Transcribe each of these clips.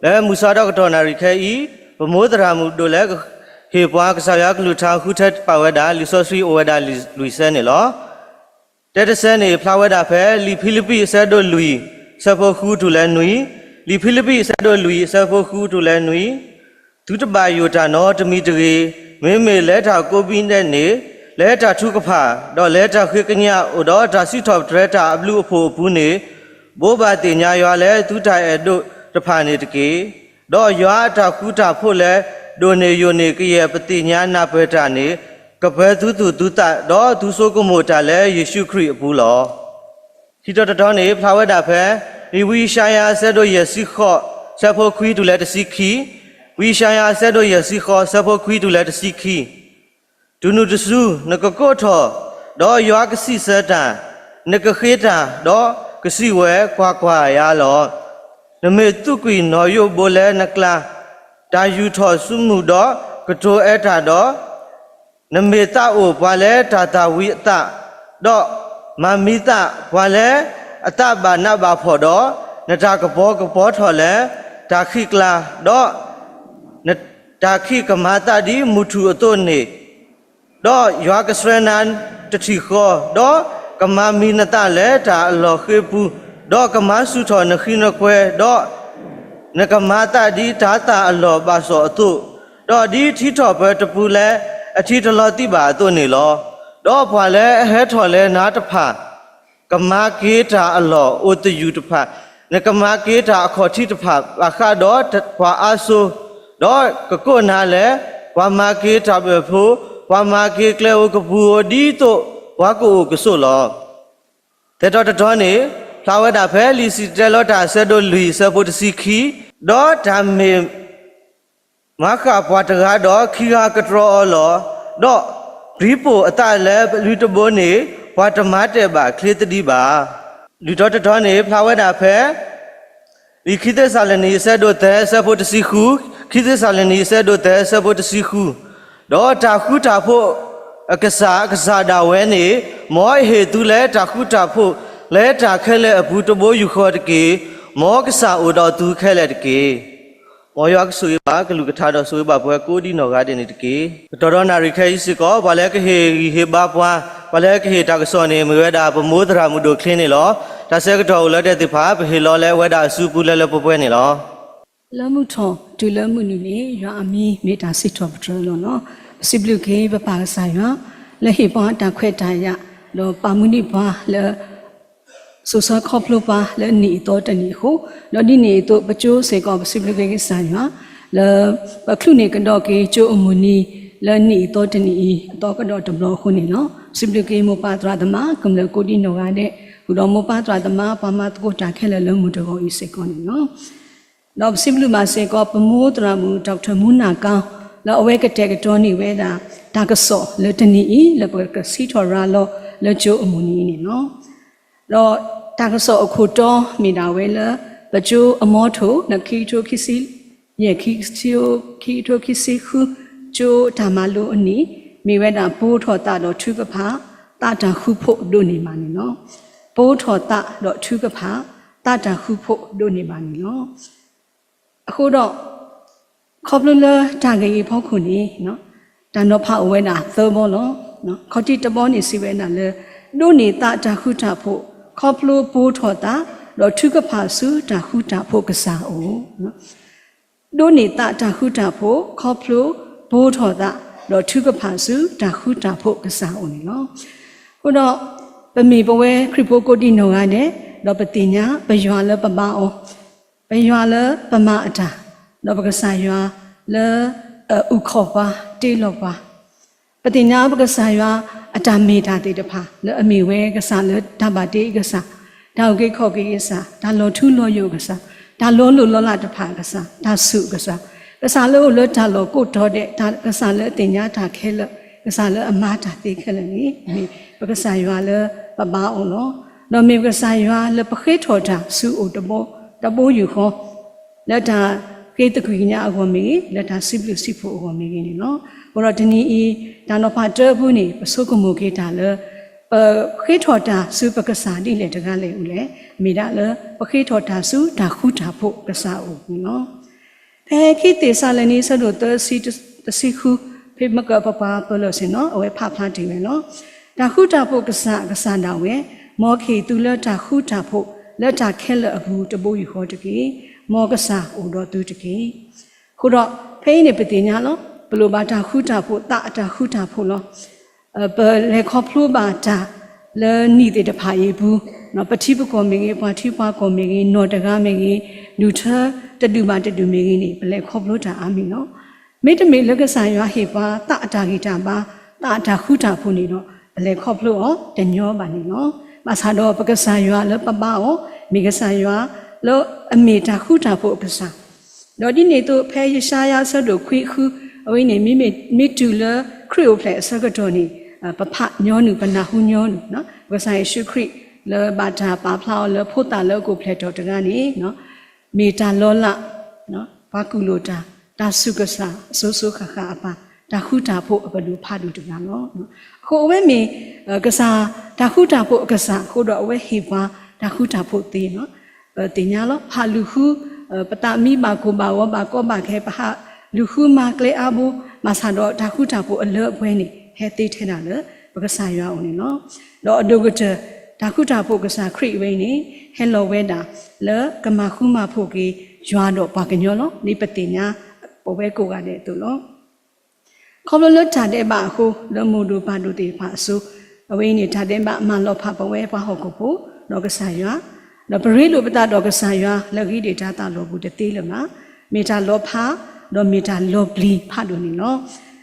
လၢမုၢ်ဆါဒီးကတီၢ်နၣ်ရံၣ်ခဲအံၤ, ပမိၢ်သရၣ်မုၣ်ဒိၣ်လဲၣ် ဟ့ၣ်ပှၤကစၢ်ယွၤကလုၢ်ကထါ ဃုထၢပာ်ဝဲဒၣ်လံာ်စီဆှံအိၣ်ဝဲဒၣ်လွံၢ်ဆၢန့ၣ်လီၤ. တၢတဆၢန့ၣ် ဖျါဝဲဒၣ်ဖဲလံာ်ဖံလံးပံးအဆၢဒိၣ်လွံၢ် ဆၢဖိဃုတုၤလၢနွံ, လံာ်ဖံလံးပံးအဆၢဒိၣ်လွံၢ် အဆၢဖိဃုတုၤလၢနွံ, သုတဘၣ်ယိၣ်တၢ်နီတမံၤတဂ့ၤ, မ့မ့ၢ်လၢတၢ်ကိးဘံၣ်ဒဲးန့ၣ်, လၢတၢ်ထုကဖၣ်, ဒီးလၢတၢ်ဃ့ကညးအိၣ်ဒီးတၢ်စံးထီၣ်ပတြၢၤတၢ်အဘျုးအဖှိၣ်အပူၤန့ၣ်, ဘိးဘၣ်သ့ၣ်ညါယွၤလၢသုတၢ်အဲၣ်ဒိးတဖၣ်န့ၣ်တက့ၢ်. ဒီးယွၤအတၢ်ဃူတၢ်ဖိးလၢဒိၣ်န့ၢ်ယိာ်န့ၢ်ကယဲၢ်ပသ့ၣ်ညါနၢ်ပၢၢ်တၢ်န့ၣ်, ကပၢၤသုသူၣ်သုသး, ဒီးသုဆိကမိၣ်တၢ်လၢယ့ၣ်ၡူးခရံာ်အပူၤလီၤ. ခံတီၤတတီၤန့ၣ် ဖျါဝဲဒၣ်ဖဲ လံာ်ဝံယၡါယၤအဆၢဒိၣ်ယဲၢ်ဆံဃိး ဆၢဖိခွံတုၤလၢတဆံခံ, ဝံယၡါယၤအဆၢဒိၣ်ယဲၢ်ဆံဃိး ဆၢဖိခွံတုၤလၢတဆံခံ, တုၤနုၤတစု နကကိးထီၣ်, ဒီးယွၤကစံးဆၢတၢ်, နကဃ့တၢ်, ဒီးကစံးဝဲ, ကွၢ်ကွၢ်, ယၤလီၤ. နမ့ၢ်သူးကွံာ်နီၣ်ယိးဘိလၢနကျါ, တၢ်ယူာ်ထီၣ်ဆူမူၢ်ဒီးကတိၤအၢတၢ်ဒီး, နမ့ၢ်သးအိၣ်ပှၤလၢတၢ်သၣ်ဝံၤအသး, ဒီးမၤမံသးပှၤလၢအသးဘၣ်နးဘၣ်ဖှီၣ်ဒီး, နတၢ်ကပီၤကပီၤထီၣ်လၢတၢ်ခံးကျါ, ဒီး နတၢ်ခံးကမၤသးဒ်မုၢ်ထူၣ်အသိးန့ၣ်, ဒီးယွၤကဆှၢနၤတထံၣ်ဃီ, ဒီးကမၤမံနသးလၢတၢ်အလီၢ်ဃ့ပူၤ, ဒီးကမၤဆူၣ်ထီၣ်နဃံနကွဲ, ဒီးနကမၤသးဒ်တၤသၣ်အလီၢ်ဘၣ်စီၣ်အသိး, ဒီးဒ်ထံထီၣ်ပၢၤတပူၤလၢအထံတလီၤသံဘၣ်အသိးန့ၣ်လီၤ. ဒီးပှၤလၢအဟဲထီၣ်လၢနၤတဖၣ် ကမၤက့ၤတၢ်အလီၢ်အိၣ်သယုၢ်တဖၣ်, နကမၤက့ၤတၢ်အခီၣ်ထံးတဖၣ်ဘၣ်ဃးဒီးပှၤအါစိၤ, ဒီးကကိးနၤလၢ ပှၤမၤက့ၤတၢ်ဘၢၣ်ဖိ, ပှၤမၤက့ၤကျဲဧိၤကပူၤဧိၤ ဒ်သိးပှၤကအိၣ်ကဆိးလီၤ. သၢတီၤတတီၤန့ၣ် ဖျါဝဲဒၣ်ဖဲလံာ်စံၣ်တဲၤတဲလီၤတၢ်အဆၢဒိၣ်လွံၢ် အဆၢဖိတဆံခံ, ဒီးတၢ်မ့ၢ် မၤဃၣ်ပှၤတဂၤဒီးခံဂၤကတြီအီၤလီၤ. ဒီးပျံၤပိာ်အသးလၢပျံၤတဘိန့ၣ် ပှၤတမၤတၢ်ဘၣ်ချ့သဒံးဘၣ်. လွံၢ်တီၤတတီၤန့ၣ် ဖျါဝဲဒၣ်ဖဲ လံာ်ခံသ့းစၤလနံ အဆၢဒိၣ်သၢ အဆၢဖိတဆံဃု, ခံသ့းစၤလနံ အဆၢဒိၣ်သၢ အဆၢဖိတဆံဃု, ဒီးတၢ်ဃူတၢ်ဖိးအကစၢ် အကစၢ်ဒၣ်ဝဲန့ၣ်, မ်အဟ့ၣ်သုလၢတၢ်ဃူတၢ်ဖိးလၢတၢ်ခဲလၢာ်အပူၤတဘိယူၢ်ဃီတက့ၢ်. မ်ကစၢ်အိၣ်ဒီးသုခဲလၢာ်တက့ၢ်. မ်ယွၤကဆိၣ်ဂ့ၤဘၣ်ကလုၢ်ကထါဒီးဆိၣ်ဂ့ၤဘၣ်ပှၤကိးဒံနီၢ်ဂၤဒဲးန့ၣ်တက့ၢ်. ကတီၢ်ဒီးနၣ်ရံၣ်ခဲအံၤစ့ၢ်ကီး ပှၤလၢကဟ့ၣ်ဂံၢ်ဟ့ၣ်ဘါပှၤ, ပှၤလၢကဟ့ၣ်တၢ်ကစီၣ်န့ၣ် မ့ၢ်ဝဲဒၣ်ပမိၢ်သရၣ်မုၣ်ဒိၣ်ချ့န့ၣ်လီၤ. တၢ်ဆၢကတီၢ်အိၣ်လၢဒဲးသ့ၣ်တဖၣ် ပဟ့ၣ်လီၤလၢအဝဲဒၣ်အစုပူၤလၢလၢပှဲၤပှဲၤန့ၣ်လီၤ. လၢမုၢ်ထီၣ်တုၤလၢမုၢ်နုာ်န့ၣ် ယွၤအမံၤမ့ၢ်တၢ်စံးထီၣ်ပတြၢၤလီၤ. ပစံးဘျုးက့ၤပပၢ်ကစၢ်ယွၤ လၢဟ့ၣ်ပှၤတၢ်ခွဲးတၢ်ယာ်, ဒီးပာ်မူဒံးပှၤလၢ စိၤဆၢခီဖျိပှၤလၢနံၣ်အံၤသီတနံၣ်အဃိ, ဒီးဒ်န့ၣ်အသိး ပကၠိစ့ၢ်ကီး ပစံးဘျုးက့ၤကစၢ်ယွၤ လၢပချုးန့ၢ်ကဒီးက့ၤကၠိအမုၢ်နံၤ လၢနံၣ်အံၤသီတနံၣ်အံၤ အသီကဒီးတဘျီအဃိန့ၣ်လီၤ. စံးဘျုးက့ၤမိၢ်ပၢ်သရၣ်သမါ ကမျၢၢ်ကိးဒံနီၢ်ဂၤဒဲး ဃုာ်ဒီးမိၢ်ပၢ်သရၣ်သမါ ပှၤမၤသကိးတၢ်ခဲလၢာ်လၢမုၢ်တဂီၤအံၤစ့ၢ်ကီးန့ၣ်လီၤ. ဒီးပစံးဘျုးဘၣ်စ့ၢ်ကီး ပမိၢ်သရၣ်မုၣ် ဒီကထၢၣ်မူနၢ်ကါ လၢအဝဲကတဲာ်ကတီၤန့ၢ်ဝဲဒၣ် တၢ်ကစီၣ်လၢတနံၤအံၤ လၢပကစံးထီၣ်ရၤလီၤလၢကၠိအမုၢ်နံၤအံၤန့ၣ်လီၤ. ဒီးတၢ်ကစီၣ်အခိၣ်တီမ့ၢ်ဒၣ်ဝဲလၢ ပကၠိအမီထိၣ် လၢခံကထိခံဆံယဲၢ် ခံကထိခံဆံဃု ကၠိတၢ်မၤလိအနံၣ် မ့ၢ်ဝဲဒၣ် ပိာ်ထီၣ်သးဒီးထုကဖၣ် သးတၢ်ဃူဖိးဒိးန့ၢ်ဘၣ်န့ၣ်လီၤ. ပိာ်ထီၣ်သးဒီးထုကဖၣ် သးတၢ်ဃူဖိးဒိးန့ၢ်ဘၣ်န့ၣ်လီၤ. အဃိဒီး ခီဖျိလၢတၢ်ဂ့ၢ်အံၤအဖီခိၣ်န့ၣ် တၢ်နီၤဖးအိၣ်ဝဲဒၣ်သၢဘီလီၤ. ခီၣ်ထံးတဘီန့ၣ်စံးဝဲဒၣ်လၢ ဒိးန့ၢ်သးတၢ်ဃူတၢ်ဖိး ခီဖျိပိာ်ထီၣ်သး ဒီးထုကဖၣ်ဆူတၢ်ဃူတၢ်ဖိးကစၢ်အအိၣ် ဒိးန့ၢ်သးတၢ်ဃူတၢ်ဖိး ခီဖျိပိာ်ထီၣ်သး ဒီးထုကဖၣ်ဆူတၢ်ဃူတၢ်ဖိးကစၢ်အအိၣ်န့ၣ်လီၤ. အဃိဒီး ပမ့ၢ်ပဝဲခရံာ်ဖိကိးဒံနီၢ်ဂၤဒဲး ဒီးပသ့ၣ်ညါ ပယွၤလၢပဘါအီၤ, ပယွၤလၢပမၤအတၢ်, ဒီးပကစၢ်ယွၤလၢအအုၣ်ခီၣ်ပှၤ တ့လီၤပှၤ ပသ့ၣ်ညါပကစၢ်ယွၤအတၢ်မ့ၢ်တၢ်သ့ၣ်တဖၣ် လၢအမ့ၢ်ဝဲကစၢ်လၢတၢ်ဘၣ်တ့အကစၢ်, တၢ်အုၣ်က့ၤခီၣ်က့ၤအကစၢ်, တၢ်လီၤထူလီၤယိာ်အကစၢ်, တၢ်လီၤလိၢ်လီၤလးတဖၣ်အကစၢ်, တၢ်ဆိၣ်အကစၢ်, ကစၢ်လၢအိၣ်လၢတၢ်လီၢ်ကိးတီၤဒဲး, တၢ်ကစၢ်လၢအသ့ၣ်ညါတၢ်ခဲလၢာ်, ကစၢ်လၢအမၤတၢ်သ့ခဲလၢာ်န့ၣ် မ့ၢ်ပကစၢ်ယွၤလၢပဘါအီၤလီၤ. ဒီးမ့ၢ်ပကစၢ်ယွၤလၢပဃ့ထီၣ်တၢ်ဆူအအိၣ်တဘိ တဘိယူၢ်ဃီ လၢတၢ်ဃ့သကွံာ်ကညးအဂီၢ်မ့ၢ်ဂ့ၤ, လၢတၢ်စံးဘျုးစံးဖှိၣ်အဂီၢ်မ့ၢ်ဂ့ၤန့ၣ်လီၤ. အဃိဒီးတနံၤအံၤ တၢ်နီၤဖးတၢအပူၤန့ၣ် ပဆိကမိၣ်က့ၤတၢ်လၢ ပဃ့ထီၣ်တၢ်ဆူပကစၢ်ဒ်လဲၣ်တဂၤလဲၣ်အံၤလဲၣ်, မ့ၢ်ဒၣ်လၢပဃ့ထီၣ်တၢ်ဆူတၢ်ဃူတၢ်ဖိးကစၢ်အအိၣ်န့ၣ်လီၤ. ဖဲခံသ့းစၤလနံ ဆၢဒိၣ်သၢဆံတဆံဃု, ဖဲမ့ၢ်ကပပှၤပၢၤလီၢ်ဆ့ၣ်နီၤ အဝဲဖးဖျါတ့ၢ်ဝဲလီၤ. တၢ်ဃူတၢ်ဖိးအကစၢ် အကစၢ်ဒၣ်ဝဲ, မ်ကဟ့ၣ်သုလၢတၢ်ဃူတၢ်ဖိး လၢတၢ်ခဲလၢာ်အပူၤတဘိယူၢ်ဃီတက့ၢ်. မ်ကစၢ်အိၣ်ဒီးသုတက့ၢ်. အဃိဒီး ဖဲအံၤန့ၣ်ပသ့ၣ်ညါလီၤ. ပလိၣ်ဘၣ်တၢ်ဃူတၢ်ဖိး, သးအတၢ်ဃူတၢ်ဖိးလီၤ. ပလဲၤခီဖျိဘၣ်တၢ်လၢနံၣ်သ့ၣ်တဖၣ်အံၤအပူၤ, ပထံပကီၢ်မ့ၢ်ဂ့ၤ, ပှၤထံပှၤကီၢ်မ့ၢ်ဂ့ၤ, နီၢ်တဂၤမ့ၢ်ဂ့ၤ, ဒူၣ်ထၢတဒူၣ်ဘၣ်တဒူၣ်မ့ၢ်ဂ့ၤန့ၣ် ပလဲၤခီဖျိတၢ်အါမံၤလီၤ. မ့တမ့ၢ်လၢကစၢ်ယွၤဟ့ၣ်ပှၤသးအတၢ်ဂံၢ်တၢ်ဘါ, သးအတၢ်ဃူတၢ်ဖိးန့ၣ်ဒီး ပလဲၤခီဖျိအီၤတညီဘၣ်န့ၣ်လီၤ. ဘၣ်ဆၣ်ဒီးပကစၢ်ယွၤလၢပဘါအီၤ, မ့ၢ်ကစၢ်ယွၤလၢအမ့ၢ်တၢ်ဃူတၢ်ဖိးအကစၢ် ဒီးဒ်န့ၣ်အသိး ဖဲယၡါယၤဆၢဒိၣ်ခွံဃု, အဝဲအံၤန့ၣ် မ့မ့ၢ်တုၤလၢခရံာ်အိၣ်ဖျဲၣ်အဆၢကတီၢ်န့ၣ် ပဖးညီနုၢ် ပနၢ်ဟူညီနုၢ်, ပကစၢ်ယ့ၣ်ၡူးခရံာ်လၢဘၣ်တၢ်ပာ်ဖျါအီၤလၢဖိသၣ်လၢအကိၣ်ဖျဲၣ်ထီၣ်တဂၤန့ၣ် မ့ၢ်တၢ်လီၤလး, ပှၤကူၣ်လိာ်တၢ်, တၢ်ဆူၣ်ကစၢ်အစိၤစိၤဃၣ်ဃၣ်အပၢ်, တၢ်ဃူတၢ်ဖိးအပဒိၣ်ဖးဒိၣ်တဂၤလီၤ. အဃိအဝဲမ့ၢ် ကစၢ်, တၢ်ဃူတၢ်ဖိးအကစၢ်အဃိဒီး အဝဲဟ့ၣ်ပှၤတၢ်ဃူတၢ်ဖိးသ့လီၤ. ပသ့ၣ်ညါလီၤ. ပဟးလူၤဃု, ပသးမံဘၣ်ကိၢ်ဘၣ်ဂီၤဘၣ်ကီဘၣ်ခဲ, ပဟးလူၤဃုမၤကျဲအါဘိ, ဘၣ်ဆၣ်ဒီးတၢ်ဃူတၢ်ဖိးအလၢအပှဲၤန့ၣ် ဟဲသ့ထဲဒၣ်လၢပကစၢ်ယွၤအအိၣ်န့ၣ်လီၤ. ဒီးအဒိၣ်ကတၢၢ် တၢ်ဃူတၢ်ဖိးကစၢ်ခရံာ်အဝဲအံၤန့ၣ် ဟဲလီၤဝဲဒၣ်လၢကမၤဃူမၤဖိးက့ၤယွၤဒီးပှၤကညီလီၤ. ဒ်ပသ့ၣ်ညါပဝဲကိးဂၤဒဲးအသိးလီၤ. ခီဖျိလၢတၢ်ဒဲးဘးအဃိ လၢမိၢ်ဒိၣ်ပၢ်ဒိၣ်သ့ၣ်တဖၣ်အစိၤ, အဝဲအံၤန့ၣ် တၢ်ဒဲးဘးမၤလီၤဖးပဝဲပှၤဟီၣ်ခိၣ်ဖိ ဒီးကစၢ်ယွၤ, ဒီးပရ့လိာ်ပသးဒီးကစၢ်ယွၤလၢအဂ့ၤဒံးတၢ်သးလီၢ်ပူၤတသ့လၢၤဘၣ်. မ့ၢ်တၢ်လီၤဖး, ဒီးမ့ၢ်တၢ်လီၤပျံၤဖးဒိၣ်န့ၣ်လီၤ.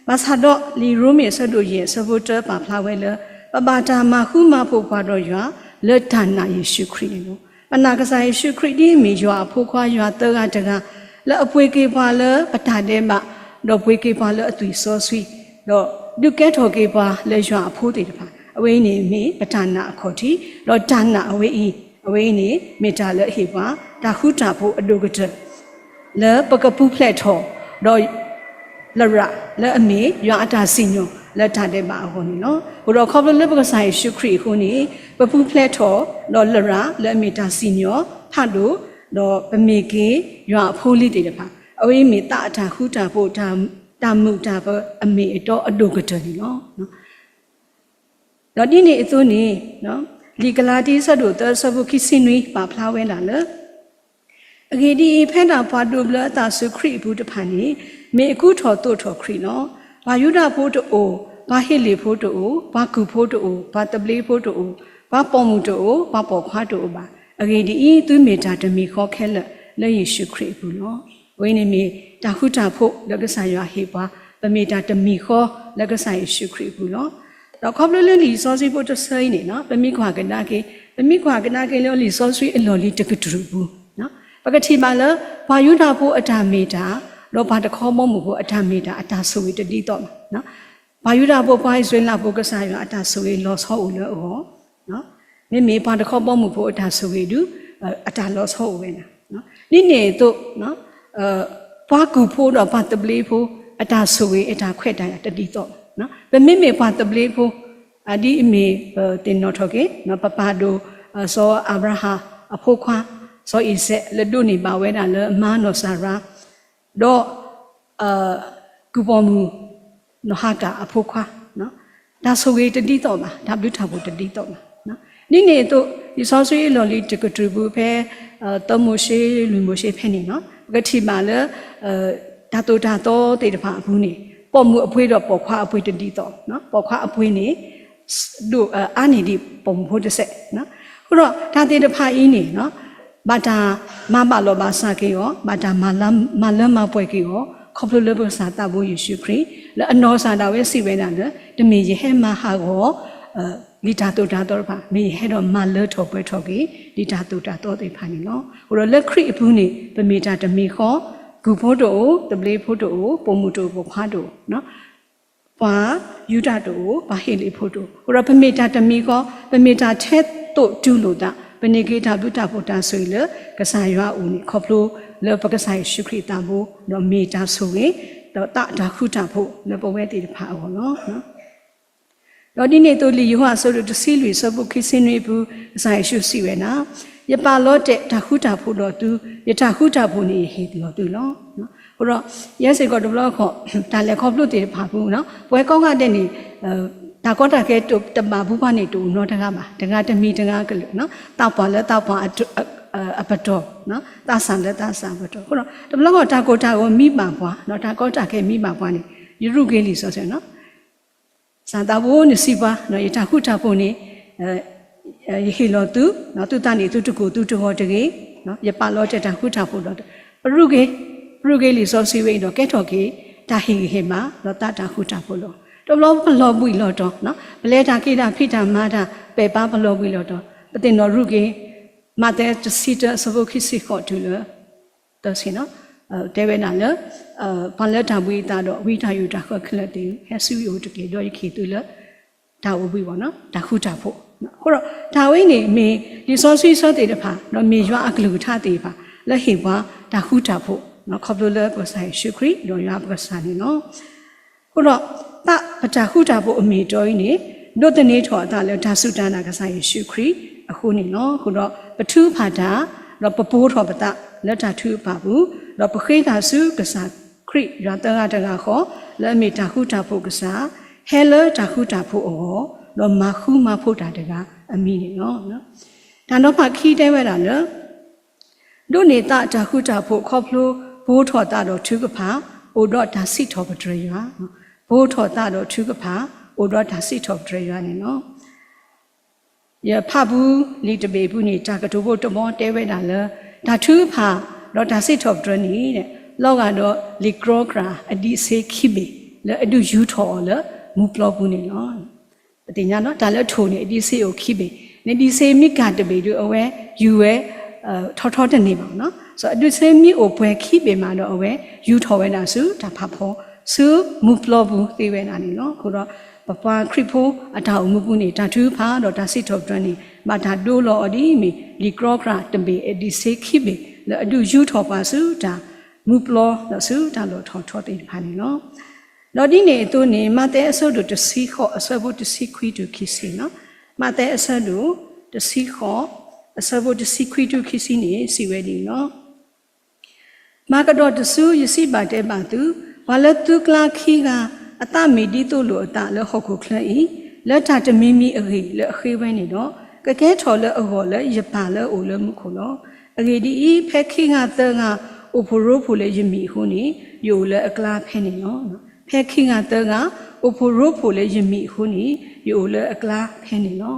ဘၣ်ဆၣ်ဒီးလံာ်ရိမ့ၤအဆၢဒိၣ်ယဲၢ်အဆၢဖိတၢပာ်ဖျါဝဲလၢ ပဘၣ်တၢ်မၤဃူမၤဖိးပှၤဒီးယွၤ လၢတၢ်နာ်ယ့ၣ်ၡူးခရံာ်န့ၣ်လီၤ. ပနာ်ကစၢ်ယ့ၣ်ၡူးခရံာ်ဒ်အမ့ၢ်ယွၤအဖိခွါ ယွၤသၢဂၤတဂၤ လၢအပှ့ၤက့ၤပှၤလၢပတၢ်ဒဲးဘး, ဒီးပှ့ၤက့ၤပှၤလၢအသွံၣ်စီဆှံ, ဒီးဒုးကဲထီၣ်က့ၤပှၤလၢယွၤအဖိသ့ၣ်တဖၣ်, အဝဲအံၤန့ၣ်မ့ၢ်ပတၢ်နာ်အခီၣ်ထံး, ဒီးတၢ်နာ်အဝဲအံၤ, အဝဲအံၤန့ၣ် မ့ၢ်တၢ်လၢအဟ့ၣ်ပှၤ တၢ်ဃူတၢ်ဖိးအဒိၣ်ကတၢၢ် လၢပကပူၤဖျဲးထီၣ်, ဒီး လရာ်လၢအမ့ၢ်ယွၤအတၢ်စံၣ်ညီၣ် လၢတၢ်ဒဲးဘးအဂီၢ်န့ၣ်လီၤ. အဃိဒီးခီဖျိလၢပကစၢ်ယ့ၣ်ၡူးခရံာ်အဃိန့ၣ် ပပူၤဖျဲးထီၣ် ဒီးလရာ်လၢအမ့ၢ်တၢ်စံၣ်ညီၣ်ဖးဒိၣ်, ဒီးပမ့ၢ်က့ၤယွၤအဖိလံၤသ့ၣ်တဖၣ်, အဝဲအံၤမ့ၢ်သးအတၢ်ဃူတၢ်ဖိး တၢ်မုာ်တၢ်ပၢၤအမ့ၢ်အတီအဒိၣ်ကတၢၢ်န့ၣ်လီၤ. ဒီးဒ်န့ၣ်အသိးန့ၣ် လံာ်ကလၤတံ ဆၢဒိၣ်သၢ ဆၢဖိခံဆံနွံ ပာ်ဖျါဝဲဒၣ်လၢ အဂ့ၢ်ဒ်အံၤ, ဖဲဒၣ်ပှၤဒိးဘျၢအသးဆူခရံာ်အပူၤတဖၣ်န့ၣ် မ့ၢ်အကူထီၣ်သိးထီၣ်ခရံာ်လီၤ. ပှၤယူဒၤဖိတအိၣ်, ပှၤဟ့လ့ၣ်ဖိတအိၣ်, ပှၤကူၣ်ဖိတအိၣ်, ပှၤသဘျ့ဖိတအိၣ်, ပှၤပိာ်မုၣ်တအိၣ်, ပှၤပိာ်ခွါတအိၣ်ဘၣ်. အဂ့ၢ်ဒ်အံၤ, သုမ့ၢ်တၢ်တမံၤဃီခဲလၢာ်လၢယ့ၣ်ၡူးခရံာ်အပူၤလီၤ. အဝဲန့ၣ်မ့ၢ်တၢ်ဃူတၢ်ဖိးလၢကစၢ်ယွၤဟ့ၣ်ပှၤ, ပမ့ၢ်တၢ်တမံၤဃီလၢကစၢ်ယ့ၣ်ၡူးခရံာ်အပူၤလီၤ. ဒီးခီဖျိလၢလံာ်စီဆှံဖိတဆၢအံၤန့ၣ် ပမ့ၢ်ကွၢ်ကဒါက့ၤ, ပမ့ၢ်ကွၢ်ကဒါက့ၤလၢလံာ်စီဆှံအလီၢ်လံၤတကတြူၢ်အပူၤ, ပကထံၣ်ဘၣ်လၢ ပှၤယူဒၤဖိအတၢ်မ့ၢ်တၢ်, ဒီးပှၤတခီဘီမုၢ်ဖိအတၢ်မ့ၢ်တၢ် အတၢ်ဆိၣ်ဂ့ၤတဒ်သိးဘၣ်. ပှၤယူဒၤဖိ ပှၤအံၣ်စရ့လးဖိ ကစၢ်ယွၤအတၢ်ဆိၣ်ဂ့ၤလီၤဆီအိၣ်လၢအဂီၢ်, မ့မ့ၢ်ပှၤတခီဘီမုၢ်ဖိအတၢ်ဆိၣ်ဂ့ၤဒုး အတၢ်လီၤဆီအိၣ်ဝဲဒၣ်. ဒ်န့ၣ်အသိး ပှၤကူၣ်ဖိဒီးပှၤသဘျ့ဖိ အတၢ်ဆိၣ်ဂ့ၤအတၢ်ခွဲးတၢ်ယာ်တဒ်သိးဘၣ်. ပမ့မ့ၢ်ပှၤသဘျ့ဖိ ဒ်အမ့ၢ်ပသ့ၣ်နီၣ်ထီၣ်က့ၤ ပပၢ်ဒိၣ် စီၤအၤဘြၤဟၣ်အဖိခွါ စီၤအံၤစဲး လၢဒိးန့ၢ်ဘၣ်ဝဲဒၣ်လၢအမါနီၢ်စၤရါ ဒီး ကုၢ်ပိာ်မုၣ် နီၢ်ဟၤကၤအဖိခွါ တၢ်ဆိၣ်ဂ့ၤတဒ်သိးဘၣ်, တၢ်ဘျုးတၢ်ဖှိၣ်တဒ်သိးဘၣ်. ဒ်န့ၣ်အသိး လံာ်စီဆှံအလီၢ်လံၤတကတြူၢ်ပူၤဖဲ သၢမိၤၡ့ လွံၢ်မိၤၡ့ဖဲန့ၣ် ပကထံၣ်ဘၣ်လၢ တၢ်သိၣ်တၢ်သီသ့ၣ်တဖၣ်အပူၤန့ၣ် ပိာ်မုၣ်အပှ့ၤဒီးပိာ်ခွါအပှ့ၤတဒ်သိး, ပိာ်ခွါအပှ့ၤန့ၣ် ဒိၣ်အါန့ၢ်ဒံးပိာ်မုၣ်ဖိတစဲး. အဃိဒီးတၢ်သ့ၣ်တဖၣ်အံၤန့ၣ် ဘၣ်တၢ်မၤဘၣ်လီၤဘၣ်စးက့ၤအီၤ, ဘၣ်တၢ်မၤလၢမၤပှဲၤက့ၤအီၤ ခီဖျိလၢပကစၢ်သးဘိယ့ၣ်ၡူးခရံာ် လၢအနီၢ်ကစၢ်ဒၣ်ဝဲစံးဝဲဒၣ်လၢ တမ့ၢ်ယဟဲမၤဟးဂီၤ ဒ်တၢ်သိၣ်တၢ်သီတဖၣ်, မ့ၢ်ယဟဲဒီးမၤလၢထီၣ်ပှဲၤထီၣ်က့ၤ ဒ်တၢ်သိၣ်တၢ်သီသ့ၣ်တဖၣ်န့ၣ်လီၤ. အဃိဒီးလၢခရံာ်အပူၤန့ၣ် ပမ့ၢ်တၢ်တမံၤဃီ, ကူၣ်ဖိတအိၣ်, သဘျ့ဖိတအိၣ်, ပိာ်မုၣ်တအိၣ်, ပိာ်ခွါတအိၣ်, ပှၤယူဒၤတအိၣ်, ပှၤဟ့လ့ၣ်ဖိတအိၣ်, အဃိဒီးပမ့ၢ်တၢ်တမံၤဃီ, ပမ့ၢ်တၢ်ထဲသိးတုၤလိာ်သး, ပန့ၢ်က့ၤတၢ်ဘျုးတၢ်ဖှိၣ်တၢ်ဆိၣ်ဂ့ၤလၢကစၢ်ယွၤအအိၣ်န့ၣ် ခီဖျိလၢပကစၢ်ယ့ၣ်ၡူးခရံာ်အသးဘိ, ဒီးမ့ၢ်တၢ်ဆိၣ်ဂ့ၤ, ဒီးသးတၢ်ဃူတၢ်ဖိးလၢပဝဲသ့ၣ်တဖၣ်အဂီၢ်လီၤ. ဒီးဒ်န့ၣ်အသိးလံာ်ယိၤဟၣ်အဆၢဒိၣ်တဆံလွံၢ်အဆၢဖိခံဆံနွံအပူၤ ကစၢ်ယ့ၣ်ၡူးစံးဝဲဒၣ်, ယပာ်လီၤတဲာ်တၢ်ဃူတၢ်ဖိးဒီးသု, ယတၢ်ဃူတၢ်ဖိးန့ၣ်ယဟ့ၣ်လီၤသုလီၤ. အဃိဒီး ယဲစ့ၢ်ကီးတဘျီဃီ တၢ်လဲၤခီဖျိသ့ၣ်တဖၣ်အပူၤနီၤ ပဝဲကိးဂၤဒဲးန့ၣ် တၢ်ကီတၢ်ခဲတဘၣ်ပူၤပှၤန့ၣ် တအိၣ်နီတဂၤဘၣ်, တဂၤတမံၤတဂၤကလုာ်နီၤ သးပှၢ်လၢသးပှၢ်အပတီၢ်, သးစၢ်လၢသးစၢ်အပတီၢ်. အဃိဒီး တဘျီဃီတၢ်ကိၢ်တၢ်ဂီၤမံဘၣ်ပှၤ, တၢ်ကီတၢ်ခဲမံဘၣ်ပှၤန့ၣ် ယရူၢ်က့ၤလံာ်စီဆှံနီၤ စၢ်သးဘိ နစံးပှၤ, ယတၢ်ဃူတၢ်ဖိးန့ၣ် ယဟ့ၣ်လီၤသု, သုသးန့ၣ်သုတကိၢ်သုတဂီၤတဂ့ၤ, ယပာ်လီၤတဲာ်တၢ်ဃူတၢ်ဖိးဒီး ပရူၢ်က့ၤ, ပရူၢ်က့ၤလံာ်စီဆှံဝဲအံၤဒီးကဲထီၣ်က့ၤ တၢ်ဟ့ၣ်ဂံၢ်ဟ့ၣ်ဘါ ဒီးသးတၢ်ဃူတၢ်ဖိးလီၤ. တဘျီပလီၤဘှံးလီၤတီၤ, ပလဲၤတၢ်က့ၤတၢ်ဖံးတၢ်မၤတၢ် ပဲာ်ပာ်ပလီၤဘှံးလီၤတီၤ, ပသ့ၣ်နီၣ်ရူၢ်က့ၤ မးသဲတဆံတၢအဆၢဖိခံဆံဃိးတုၤလၢ သၢဆံနီၤ တဲဝဲဒၣ်လၢ ပှၤလၢတၢ်ဘှံးအသးဒီးဝံတၢ်ယိးတၢ်ဃၢခဲလၢာ်သ့ၣ်ဧၢ, ဟဲဆူယအိၣ်တက့ၢ် ဒီးယကဟ့ၣ်သုလၢ တၢ်အိၣ်ဘှံးအဂီၢ်, တၢ်ဃူတၢ်ဖိး. အဃိဒီး တၢ်ဝဲန့ၣ်မ့ၢ်လံာ်စီဆှံအဆၢသ့ၣ်တဖၣ် ဒီးမ့ၢ်ယွၤအကလုၢ်ကထါသ့ၣ်တဖၣ် လၢဟ့ၣ်ပှၤတၢ်ဃူတၢ်ဖိး ခီဖျိလၢပကစၢ်ယ့ၣ်ၡူးခရံာ် ဒီးယွၤပကစၢ်န့ၣ်လီၤ. အဃိဒီး သးပတၢ်ဃူတၢ်ဖိးအမ့ၢ်အတီအံၤန့ၣ် ဒိးသန့ၤထီၣ်အသးလၢတၢ်စူၢ်တၢ်နာ်ကစၢ်ယ့ၣ်ၡူးခရံာ်အဃိန့ၣ်လီၤ. အဃိဒီး ပထုကဖၣ်တၢ်, ဒီးပပိာ်ထီၣ်ပသးလၢတၢ်ထုကဖၣ်ပူၤ, ဒီးပဃ့တၢ်ဆူကစၢ်ခရံာ်ယွၤသၢဂၤတဂၤဃီ, လၢအမ့ၢ်တၢ်ဃူတၢ်ဖိးကစၢ်, ဟဲလၢတၢ်ဃူတၢ်ဖိးအဂီၢ်, ဒီးမၤဃူမၤဖိးတၢ်တဂၤအမံၤန့ၣ်လီၤ. တၢ်နီၤဖးခံတဲဝဲဒၣ်လၢ ဒိးန့ၢ်သးတၢ်ဃူတၢ်ဖိးခီဖျိ ပိာ်ထီၣ်သးဒီးထုကဖၣ် အိၣ်ဒီးတၢ်စံးထီၣ်ပတြၢၤယွၤ, ပိာ်ထီၣ်သးဒီးထုကဖၣ် အိၣ်ဒီးတၢ်စံးထီၣ်ပတြၢၤယွၤန့ၣ်လီၤ. ယဖးပူၤလံာ်တဘ့ၣ်အပူၤန့ၣ် တၢ်ကတိၤဖိတဘီတဲဝဲဒၣ်လၢ တၢ်ထုကဖၣ် ဒီးတၢ်စံးထီၣ်ပတြၢၤန့ၣ် လီၤဂာ်ဒီးလံာ်ကြီကြၢ်အဒံးဆှၢခံဘ့ၣ် လၢအဒုးယူၤထီၣ်အီၤလၢမူပျီပူၤန့ၣ်လီၤ. ပသ့ၣ်ညါနီၤ တၢ်လၢထိၣ်န့ၣ် အဒံးဆှၢအိၣ်ခံဘ့ၣ်, နဒံးဆှၢမ့ၢ်ကၢ်တဘ့ၣ်ဒီး အဝဲယူၤဝဲ ထီထီတန့ၢ်ဘၣ်နီၤ. အဒံးဆှၢမ့ၢ်အိၣ်ပှဲၤခံဘ့ၣ်မးဒီးအဝဲ ယူၤထီၣ်ဝဲဒၣ်ဆူတၢ်ဖးဖီ ဆူမူပျီပူၤသ့ဝဲဒၣ်န့ၣ်လီၤ. အဃိဒီး ပပှၤခရံာ်ဖိအတၢ်အိၣ်မူပူၤန့ၣ် တၢ်ထုကဖၣ်ဒီးတၢ်စံးထီၣ်ပတြၢၤန့ၣ် ဘၣ်တၢ်ဒိလီၤအီၤဒ်အမ့ၢ် လံာ်ကြီကြၢ်တဘ့ၣ်အဒံးဆှၢခံဘ့ၣ် လၢအဒုးယူၤထီၣ်ပှၤဆူတၢ်မူပျီဒီးဆူတၢ်လီၢ်ထီၣ်ထီသ့ၣ်တဖၣ်န့ၣ်လီၤ. ဒီးဒ်န့ၣ်အသိးန့ၣ် မးသဲအဆၢဒိၣ်တဆံဃိး အဆၢဖိတဆံခွံတုၤခံဆံနီၤ, မးသဲအဆၢဒိၣ်တဆံဃိး အဆၢဖိတဆံခွံတုၤခံဆံန့ၣ် စံးဝဲဒ်အံၤလီၤ. မၤကဒီးတစု ယစံးဘၣ်တဲဘၣ်သု, ပှၤလၢသုကျါခံဂၤ အသးမ့ၢ်ဒ်သိးလိာ်အသးလၢဟီၣ်ခိၣ်ချၢအံၤ, လၢတၢ်တမံၤမံၤအဂ့ၢ်လၢအဃ့ဝဲန့ၣ်ဒီး, ကကဲထီၣ်လၢအဂီၢ်လၢယပၢ်လၢအအိၣ်လၢမူခိၣ်လီၤ. အဂ့ၢ်ဒ်အံၤ, ဖဲခံဂၤသၢဂၤ အိၣ်ဖှိၣ်ရိဖှိၣ်လၢယမံၤအဃိန့ၣ်, ယအိၣ်လၢအကျါဖဲန့ၣ်လီၤ. ဖဲခံဂၤသၢဂၤ အိၣ်ဖှိၣ်ရိဖှိၣ်လၢယမံၤအဃိန့ၣ်, ယအိၣ်လၢအကျါဖဲန့ၣ်လီၤ.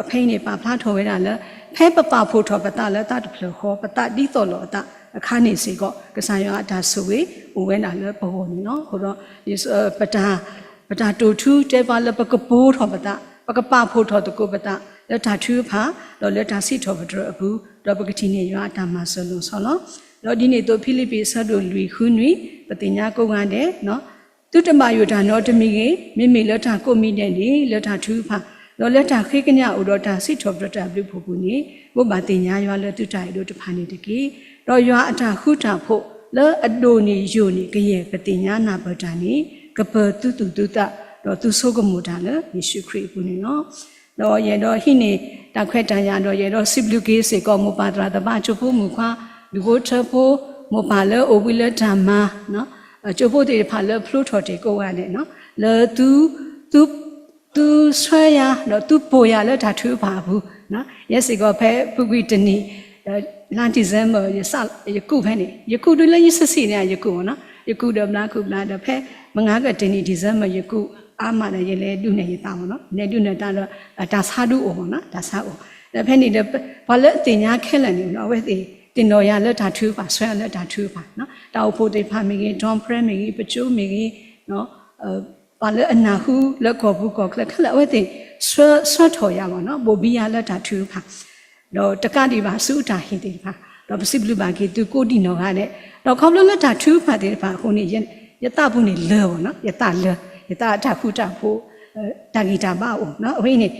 အဃိဒီးဖဲအံၤန့ၣ် ပာ်ဖျါထီၣ်ဝဲဒၣ်လၢ ဖဲပပာ်ဖှိၣ်ထီၣ်ပသးလၢသးတဖျၢၣ်ဃီ ပသးဒ်သိးလိာ်အသးအခါန့ၣ်စ့ၢ်ကီး ကစၢ်ယွၤအတၢ်ဆိၣ်ဂ့ၤအိၣ်ဝဲဒၣ်လၢပဂီၢ်န့ၣ်လီၤ. အဃိဒီး ပတၢ်တိာ်ထူတဲပှၤလၢပကပိာ်ထီၣ်ပသး, ပကပာ်ဖှိၣ်ထီၣ်သကိးပသး လၢတၢ်ထုကဖၣ် ဒီးလၢတၢ်စံးထီၣ်ပတြၢၤအပူၤ, ဒီးပကထံၣ်န့ၢ်ယွၤအတၢ်မၤစၢၤလီၤဆီလီၤ. ဒီးဒ်န့ၣ်အသိး ဖံလံးပံးအဆၢဒိၣ်လွံၢ်ဃုနွံ ပသ့ၣ်ညါကိးဂၤဒဲး သုတဘၣ်ယိၣ်တၢ်နီတမံၤဂ့ၤ, မ့မ့ၢ်လၢတၢ်ကိးမံၤဒဲးန့ၣ် လၢတၢ်ထုကဖၣ်, ဒီးလၢတၢ်ဃ့ကညးအိၣ်ဒီးတၢ်စံးထီၣ်ပတြၢၤတၢ်ဘျုးဖှိၣ်ပူၤန့ၣ်, ဘိးဘၣ်သ့ၣ်ညါယွၤလၢသုတၢ်အဲၣ်ဒိးတဖၣ်န့ၣ်တက့ၢ်. ဒီးယွၤအတၢ်ဃူတၢ်ဖိးလၢအဒိၣ်န့ၢ်ယိာ်န့ၢ်ကယဲၢ်ပသ့ၣ်ညါနၢ်ပၢၢ်တၢ်န့ၣ်, ကပၢၤသုသူၣ်သုသး, ဒီးသုဆိကမိၣ်တၢ်လၢယ့ၣ်ၡူးခရံာ်အပူၤန့ၣ်လီၤ. ဒီးယအဲၣ်ဒိးဟံးန့ၢ်တၢ်ခွဲးတၢ်ယာ်ဒီး ယအဲၣ်ဒိးစံးဘျုးက့ၤစ့ၢ်ကီး မိၢ်ပၢ်သရၣ်သမါ ကၠိဖိမုၣ်ခွါ ဒူၣ်ဖိထၢဖိ မိၢ်ပၢ်လၢအိၣ်ဘှံးလၢတၢ်မၤ ကၠိဖိသ့ၣ်တဖၣ်လၢဖျိထီၣ်တ့ၢ်ကိးဂၤဒဲး လၢသု သု သုဆှၢယၤ ဒီးသုပိာ်ယၤလၢတၢ်ထုကဖၣ်အပူၤ, ယဲစ့ၢ်ကီးဖဲအပူၤကွံာ်တနံၣ် လါ December ယကူၣ်ဖဲန့ၣ်, ယကူၣ်တုၤလၢယဆံးဆံးန့ၣ် ယကူၣ်မ့ၢ်နီၤ, ယကူၣ်ဒီးဘျါကူၣ်ဘျါဒီး ဖဲမုၢ်ဂၤကတနံၣ် December ယကူၣ်အါမးဒီး ယလဲၤဒုးနဲၣ်ယသးမ့ၢ်နီၤ, လဲၤဒုးနဲၣ်သးဒီး တၢ်ဆါဒုးအိၣ်မ့ၢ်နီၤ, တၢ်ဆါအိၣ်, ဒီးဖဲန့ၣ်ဒီး ပှၤလၢအသ့ၣ်ညါခဲလၢာ်န့ၣ် အဝဲသ့ၣ်သ့ၣ်နီၣ်ယၤလၢတၢ်ထုကဖၣ်, ဆှၢယၤလၢတၢ်ထုကဖၣ်, တၢ်အိၣ်ဖှိၣ်သ့ၣ်တဖၣ်မ့ၢ်ဂ့ၤ, ဒီပြဲမ့ၢ်ဂ့ၤ, ပကၠိမ့ၢ်ဂ့ၤ ပှၤလၢအနၢ်ဟူလၢကီၢ်ပူၤကီၢ်ချၢခဲလၢာ် အဝဲသ့ၣ်ဆှၢထီၣ်ယၤမ့ၢ်နီၤ, ဘိၣ်ဘံယၤလၢတၢ်ထုကဖၣ်, ဒီးတကးဒံးဘၣ်ဆူအတၢ်ဟ့ၣ်သ့ၣ်တဖၣ်, ဒီးပစံးဘျုးဘၣ်က့ၤသုကိးဒံးနီၢ်ဂၤဒဲး, ဒီးခီဖျိလၢတၢ်ထုကဖၣ်သ့ၣ်တဖၣ်အဃိန့ၣ် ယသးပူၤန့ၣ်လၢာ်မ့ၢ်နီၤ, ယသးလၢာ်, ယသးအတၢ်ဃူတၢ်ဖိး တၢ်ဂံၢ်တၢ်ဘါအိၣ်, အဝဲအံၤန့ၣ်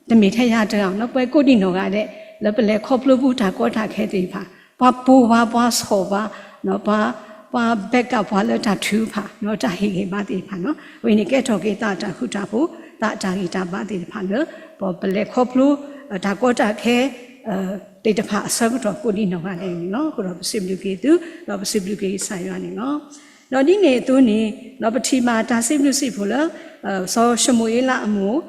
တမ့ၢ်ထဲယၤတဂၤမ့ၢ်နီၤ, ပှၤကိးဒံးနီၢ်ဂၤဒဲး လၢပလဲၤခီဖျိပူၤတၢ်ကီတၢ်ခဲသ့ၣ်တဖၣ်, ပှၤပိာ်ပှၤ ပှၤဆီၣ်ပှၤ ပှၤ ပှၤ back up ပှၤလၢတၢ်ထုကဖၣ် တၢ်ဟ့ၣ်ဂံၢ်ဘါသ့ၣ်တဖၣ်နီၤ, အဝဲန့ၣ် ကဲထီၣ်က့ၤသးတၢ်ဃူတၢ်ဖိး သးတၢ်ဂံၢ်တၢ်ဘါသ့ၣ်တဖၣ်လၢ ပလဲၤခီဖျိ တၢ်ကီတၢ်ခဲ သ့ၣ်တဖၣ်အဆၢကတီၢ်ကိးဒံးနီၢ်ဂၤဒဲးန့ၣ်လီၤ. အဃိဒီးပစံးဘျုးက့ၤသု, ဒီးပစံးဘျုးက့ၤကစၢ်ယွၤန့ၣ်လီၤ. ဒီးဒ်န့ၣ်အသိးန့ၣ်, ဒီးပထံၣ်ဘၣ်တၢ်စံးဘျုးစံးဖှိၣ်လၢ စီၤၡမူၤအ့လးအမိၢ်,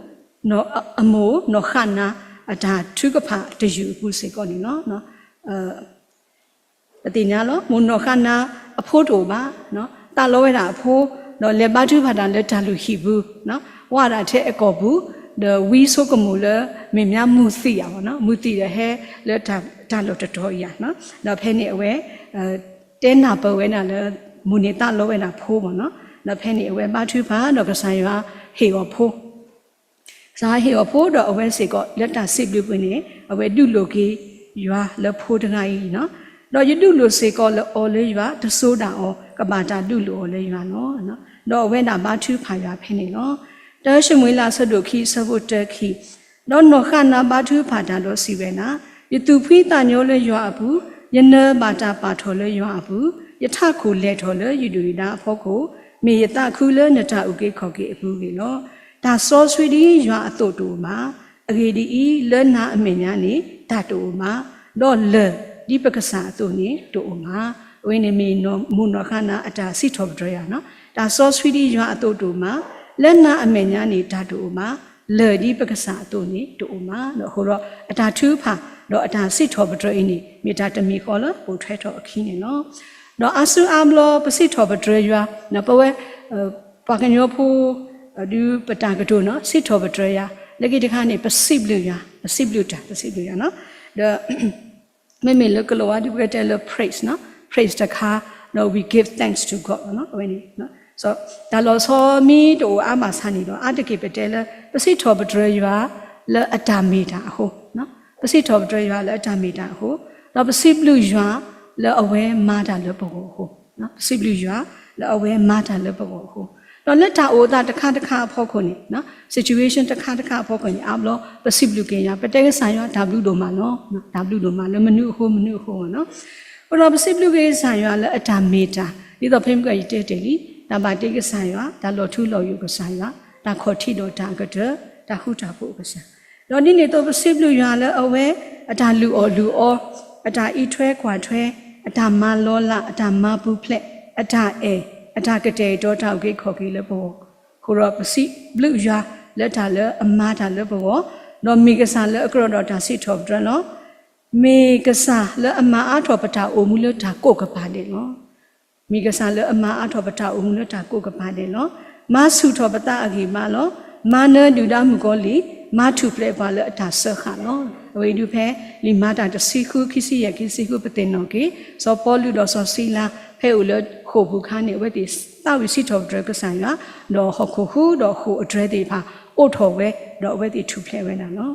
အမိၢ်နီၢ်ဃၣ်နၤ အတၢ်ထုကဖၣ်တယုၢ်အပူၤစ့ၢ်ကီးန့ၣ်လီၤ. ပသ့ၣ်ညါလီၤ, မိၢ်နီၢ်ဃၣ်နၤအဖိတအိၣ်ဘၣ်, သးလီဝဲဒၣ်အဖိ, ဒီးလဲၤဘါထုကဖၣ်တၢ်လၢတၢ်လုၢ်ဟံၣ်ပူၤ, ဝဲဒၣ်ထဲအကီၢ်ပူၤ, ဒီးဝံဆိကမိၣ်လၢ မ့ၢ်မၠါမုၢ်သံၣ်ဧါ, မုၢ်သံၣ်ဒီးဟဲလၢတၢ်လီၢ်တတီၤအံၤဧါ, ဒီးဖဲန့ၣ်အဝဲ တဲနၢ်ပၢၢ်ဝဲဒၣ်လၢ မိၢ်န့ၣ်သးလီဝဲဒၣ်ဖိမ့ၢ်နီၤ, ဒီးဖဲန့ၣ်အဝဲဘါထုကဖၣ်ဒီးကစၢ်ယွၤဟ့ၣ်အီၤဖိ ကစၢ်ယွၤဟ့ၣ်အီၤဖိဒီးအဝဲစ့ၢ်ကီးလၢတၢ်စံးဘျုးပူၤန့ၣ် အဝဲဒုးလိာ်က့ၤယွၤလၢဖိတဂၤအံၤနီၤ, ဒီးယဒုးလိာ်စ့ၢ်ကီးလၢအီၤလၢယွၤ တစိၤဒၣ်အီၤ ကဘၣ်တၢ်ဒုးလိာ်အီၤလၢယွၤလီၤ. ဒီးအဝဲဒၣ်ဘါထုကဖၣ်ယွၤဖဲန့ၣ်လီၤ. တၢၡမူၤအ့လးအဆၢဒိၣ်ခံအဆၢဖိတၢခံ, ဒီးနီၢ်ဃၣ်နၤဘါထုကဖၣ်တၢ်ဒီးစံးဝဲဒၣ်, ယသူၣ်ဖှံသးညီလၢယွၤအပူၤ, ယနၢၤဘၣ်တၢ်ပာ်ထီၣ်လၢယွၤအပူၤ, ယထးခိၣ်လဲၤထီၣ်လၢယဒုၣ်ယဒါအဖီခိၣ်, မ့ၢ်ယသးခုလၢနတၢ်အုၣ်က့ၤခီၣ်က့ၤအပူၤဂ့ၤလီၤ. တၢ်စီဆှံဒ်ယွၤအသိးတအိၣ်ဘၣ်. အဂ့ၢ်ဒ်အံၤ, လၢနၤအမဲာ်ညါန့ၣ် တၢ်တအိၣ်ဘၣ်, ဒီးလၢၢ်ဒ်ပကစၢ်အသိးန့ၣ်တအိၣ်ဘၣ်. အဝဲန့ၣ်မ့ၢ်မိၢ်နီၢ်ဃၣ်နၤအတၢ်စံးထီၣ်ပတြၢၤယွၤနီၤ, တၢ်စီဆှံဒ်ယွၤအသိးတအိၣ်ဘၣ်, လၢနၤအမဲာ်ညါန့ၣ်တၢ်တအိၣ်ဘၣ်, လၢၢ်ဒ်ပကစၢ်အသိးန့ၣ်တအိၣ်ဘၣ်. အဃိဒီးအတၢ်ထုကဖၣ် ဒီးအတၢ်စံးထီၣ်ပတြၢၤအံၤန့ၣ် မ့ၢ်တၢ်တမံၤဃီလၢအိၣ်ထွဲထီၣ်အခံန့ၣ်လီၤ. ဒီးအါစုအါဘျီပစံးထီၣ်ပတြၢၤယွၤ, ပဝဲ ပှၤကညီဖိ ဒုးပတၢ်ကတိၤနီၤ စံးထီၣ်ပတြၢၤယွၤ, လၢခံတခါန့ၣ် ပစံးဘျုးယွၤ, ပစံးဘျုးတၢ်, ပစံးဘျုးယွၤနီၤ, ဒီး မ့မ့ၢ်လၢကလီၤဝါဒ်ပကတဲလၢ praise နီၤ, praise တခါ, ဒီး we give thanks to God အဝဲန့ၣ်, တၢ်လီၤဆီမ့ၢ်တအိၣ်အါဘၣ်ဆၣ်န့ၣ်ဒီး အါတက့ၢ်ပတဲလၢ ပစံးထီၣ်ပတြၢၤယွၤလၢအတၢ်မ့ၢ်တၢ်အဃိ, ပစံးထီၣ်ပတြၢၤယွၤလၢအတၢ်မ့ၢ်တၢ်အဃိ, ဒီးပစံးဘျုးယွၤလၢအဝဲမၤတၢ်လၢပဂီၢ်အဃိ, ပစံးဘျုးယွၤလၢအဝဲမၤတၢ်လၢပဂီၢ်အဃိ, ဒီးလၢတၢ်အိၣ်သးတခါတခါအဖီခိၣ်န့ၣ် situation တခါတခါအဖီခိၣ်န့ၣ် အါဘျီပစံးဘျုးက့ၤယွၤ, ပတဲကစၢ်ယွၤတၢ်ဘျုးဒိၣ်မးလီၤ, တၢ်ဘျုးဒိၣ်မးလၢမနုၤအဃိမနုၤအဃိမ့ၢ်နီၤ, အဃိဒီးပစံးဘျုးက့ၤကစၢ်ယွၤလၢအတၢ်မ့ၢ်တၢ်, ဒ်သိးဖဲမုၢ်ကယတဲတ့ၢ်လံ, တၢ်ဘၣ်တ့ကစၢ်ယွၤ, တၢ်လီၤထူလီၤယိာ်ကစၢ်ယွၤ, တၢ်ခီၣ်ထံးဒီးတၢ်အကတၢၢ်, တၢ်ဃူတၢ်ဖိးကစၢ် ဒီးဒ်န့ၣ်အသိးပစံးဘျုးယွၤလၢအဝဲအတၢ်လုၢ်အီၣ်လုၢ်အီ, အတၢ်အံးထွဲကွၢ်ထွဲ, အတၢ်မၤလီၤလး, အတၢ်မၤပူၤဖျဲး, အတၢ်အဲၣ်, အတၢ်ကတဲာ်ကတီၤတၢ်အုၣ်က့ၤခီၣ်က့ၤလၢပဂီၢ်, အဃိဒီးပစံးဘျုးယွၤလၢတၢ်လၢအမၤတၢ်လၢပဂီၢ်, ဒီးမ့ၢ်ကစၢ်လၢအကြၢးဒီးတၢ်စံးထီၣ်ပတြၢၤလီၤ. မ့ၢ်ကစၢ်လၢအမၤအါထီၣ်ပတၢ်အိၣ်မူလၢတၢ်ကိးကပၤဒဲးလီၤ. မ့ၢ်ကစၢ်လၢအမၤအါထီၣ်ပတၢ်အိၣ်မူလၢတၢ်ကိးကပၤဒဲးလီၤ. မၤဆူၣ်ထီၣ်ပသးအဂံၢ်ဘါလီၤ. မၤနၢၤဒုၣ်ဒါမုၣ်ကီၤလံၢ်, မၤထူၣ်ဖျဲးပှၤလၢအတၢ်စၢဃာ်လီၤ. အဝဲအံၤဒုးဖဲလံာ်မၤတၢ်တဆံဃု ခံဆံယဲၢ် ခံဆံဃု ပသ့ၣ်နီၣ်က့ၤ စီၤပီလူးဒီးစီၤစံလါ ဖဲအိၣ်လၢဃိာ်ပူၤအခါန့ၣ် အဝဲသ့ၣ်သးဝံၣ်စံးထီၣ်ပတြၢၤကစၢ်ယွၤ, ဒီးဟီၣ်ခိၣ်ဟူဒီးဟီၣ်ခိၣ်အတြဲၤသ့ၣ်တဖၣ် အိးထီၣ်ဝဲ, ဒီးအဝဲသ့ၣ်ထူၣ်ဖျဲးဝဲဒၣ်လီၤ.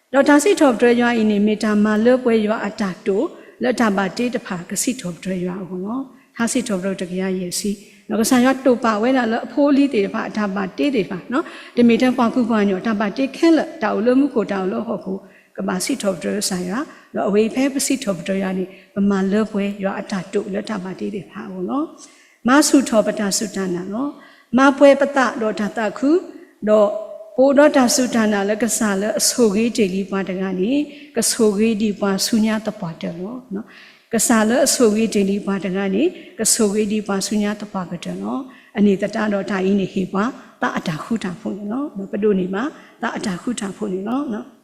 ဒီးတၢ်စံးထီၣ်ပတြၢၤယွၤအံၤန့ၣ် မ့ၢ်တၢ်မၤလၢပှဲၤယွၤအတၢ်တိာ် လၢတၢ်ဘၣ်တ့တဖၣ်ကစံးထီၣ်ပတြၢၤယွၤအဂီၢ်လီၤ. ထါစံးထီၣ်ပတြၢၤတကယၤယဲၢ်ဆံ, ဒီးကစၢ်ယွၤတိာ်ပာ်ဝဲဒၣ်လၢအဖိအလံၤသ့ၣ်တဖၣ်အတၢ်ဘၣ်တ့သ့ၣ်တဖၣ်, တမ့ၢ်ထဲပှၤကူပှၤကညီ တၢ်ဘၣ်တ့ခဲလၢာ် တၢ်အိၣ်လၢမူခိၣ် တၢ်အိၣ်လၢဟီၣ်ခိၣ် ကဘၣ်စံးထီၣ်ပတြၢၤကစၢ်ယွၤ, ဒီးအဝဲအံၤဖဲပစံးထီၣ်ပတြၢၤယွၤန့ၣ် ပမၤလၢပှဲၤယွၤအတၢ်တိာ်လၢတၢ်ဘၣ်တ့သ့ၣ်တဖၣ်အဂီၢ်လီၤ. မၤဆူၣ်ထီၣ်ပတၢ်စူၢ်တၢ်နာ်လီၤ. မၤပှဲၤပသးဒီးတၢ်သးခု, ဒီးပအိၣ်ဒီးတၢ်စူၢ်တၢ်နာ်လၢကစၢ်လၢအဆိၣ်ဂ့ၤတ့ၢ်လံပှၤတဂၤန့ၣ် ကဆိၣ်ဂ့ၤဒံးပှၤဆူညါသပှၢ်တၢၢ်လီၤ. ကစၢ်လၢအဆိၣ်ဂ့ၤတ့ၢ်လံပှၤတဂၤန့ၣ် ကဆိၣ်ဂ့ၤဒံးပှၤဆူညါသပှၢ်ကတၢၢ်လီၤ. အန့ၣ်သတးဒီးတၢ်အံၤန့ၣ်ဟ့ၣ်ပှၤ သးအတၢ်ဃူတၢ်ဖိးန့ၣ်လီၤ. ပဒိးန့ၢ်ဘၣ် သးအတၢ်ဃူတၢ်ဖိးန့ၣ်လီၤ. ဒီး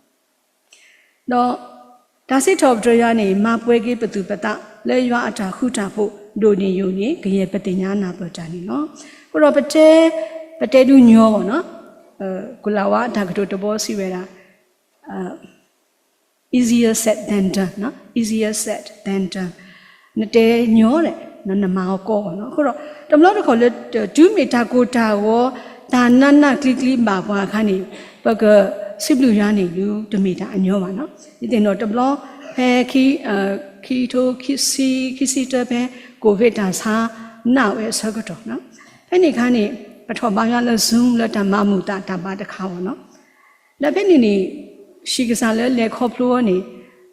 တၢ်စံးထီၣ်ပတြၢၤယွၤန့ၣ် မၤပှဲၤက့ၤပသူၣ်ပသး လၢယွၤအတၢ်ဃူတၢ်ဖိး ဒိၣ်န့ၢ်ယိာ်န့ၣ် ကယဲၢ်ပသ့ၣ်ညါနၢ်ပၢၢ်တၢ်န့ၣ်လီၤ. အဃိဒီးပတဲ ပတဲဒုးညီဘၣ်နီၤ, ကလးဝါအတၢ်ကတိၤတဘီစံးဝဲဒၣ် easier said than done, easier said than done, နတဲညီဒီး နမၤအီၤကီဘၣ်နီၤ. အဃိဒီး တဘျီတခီၣ်လၢ တုၤမ့ၢ်တၢ်ကိၢ်တၢ်ဂီၤ တၢ်နးနးကျံကျံဘၣ်ပှၤအခါန့ၣ် ပကစံးဘျုးယွၤန့ၣ် ဒုးတမ့ၢ်တၢ်အညီဘၣ်နီၤ. ယသ့ၣ်နီၣ်တဘျီ ဖဲ ခံထိခံဆံ ခံဆံတၢ ဖဲ ကိၣ်ဝ့းတၢ်ဆါနးဝဲအဆၢကတီၢ်, ဖဲန့ၣ်အခါန့ၣ် ပထီၣ်ဘါယွၤလၢ Zoom လၢတၢ်မၤမုာ်သးတၢ်ဘါတခါဘၣ်နီၤ. ဒီးဖဲန့ၣ်န့ၣ် ဟံၣ်ကစၢ်လၢလဲၤခီဖျိအီၤန့ၣ်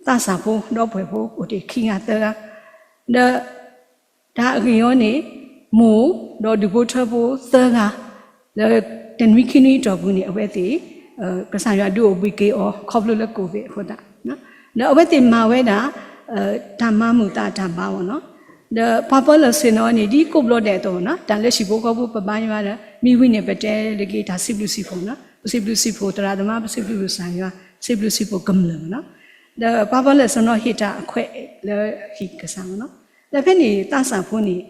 သးစၢ်ဖိဒီပုၢ်ဝဲၢ်ဖိအိၣ်တ့ၢ်ခံဂၤသၢဂၤ, ဒီး တၢ်အဂ့ၢ်အီၤန့ၣ် မိၢ်ဒီးဒူၣ်ဖိထၢဖိသၢဂၤ လၢတနွံခံနွံအတီၢ်ပူၤန့ၣ် အဝဲသ့ၣ် ကစၢ်ယွၤဒုးအိၣ်ဘှံးက့ၤအီၤ ခီဖျိလၢကိၣ်ဝ့းအဃိသတး ဒီးအဝဲသ့ၣ်မၤဝဲဒၣ် တၢ်မၤမုာ်သးတၢ်ဘါအီၤနီၤ. ဒီးပှၤပၢလၢၢ်ဆ့ၣ်နီၤန့ၣ် ဒ်ကိးဘျီဒဲးအသိးနီၤ, တၢ်လၢဟံၣ်ဖိဃီဖိပဘါယွၤဒီး မ့ၢ်ဝံၤန့ၣ် ပတဲလၢက့ၤတၢ်စံးဘျုးစံးဖှိၣ်နီၤ, ပစံးဘျုးစံးဖှိၣ်သရၣ်သမါ, ပစံးဘျုးကစၢ်ယွၤ, စံးဘျုးစံးဖှိၣ်ကမျၢၢ်နီၤ. ဒီးပှၤပၢလၢၢ်ဆ့ၣ်နီၤဟ့ၣ်တၢ်အခွဲးလၢဟံၣ်ကစၢ်နီၤ. ဒီးဖဲန့ၣ် သးစၢ်ဖိန့ၣ်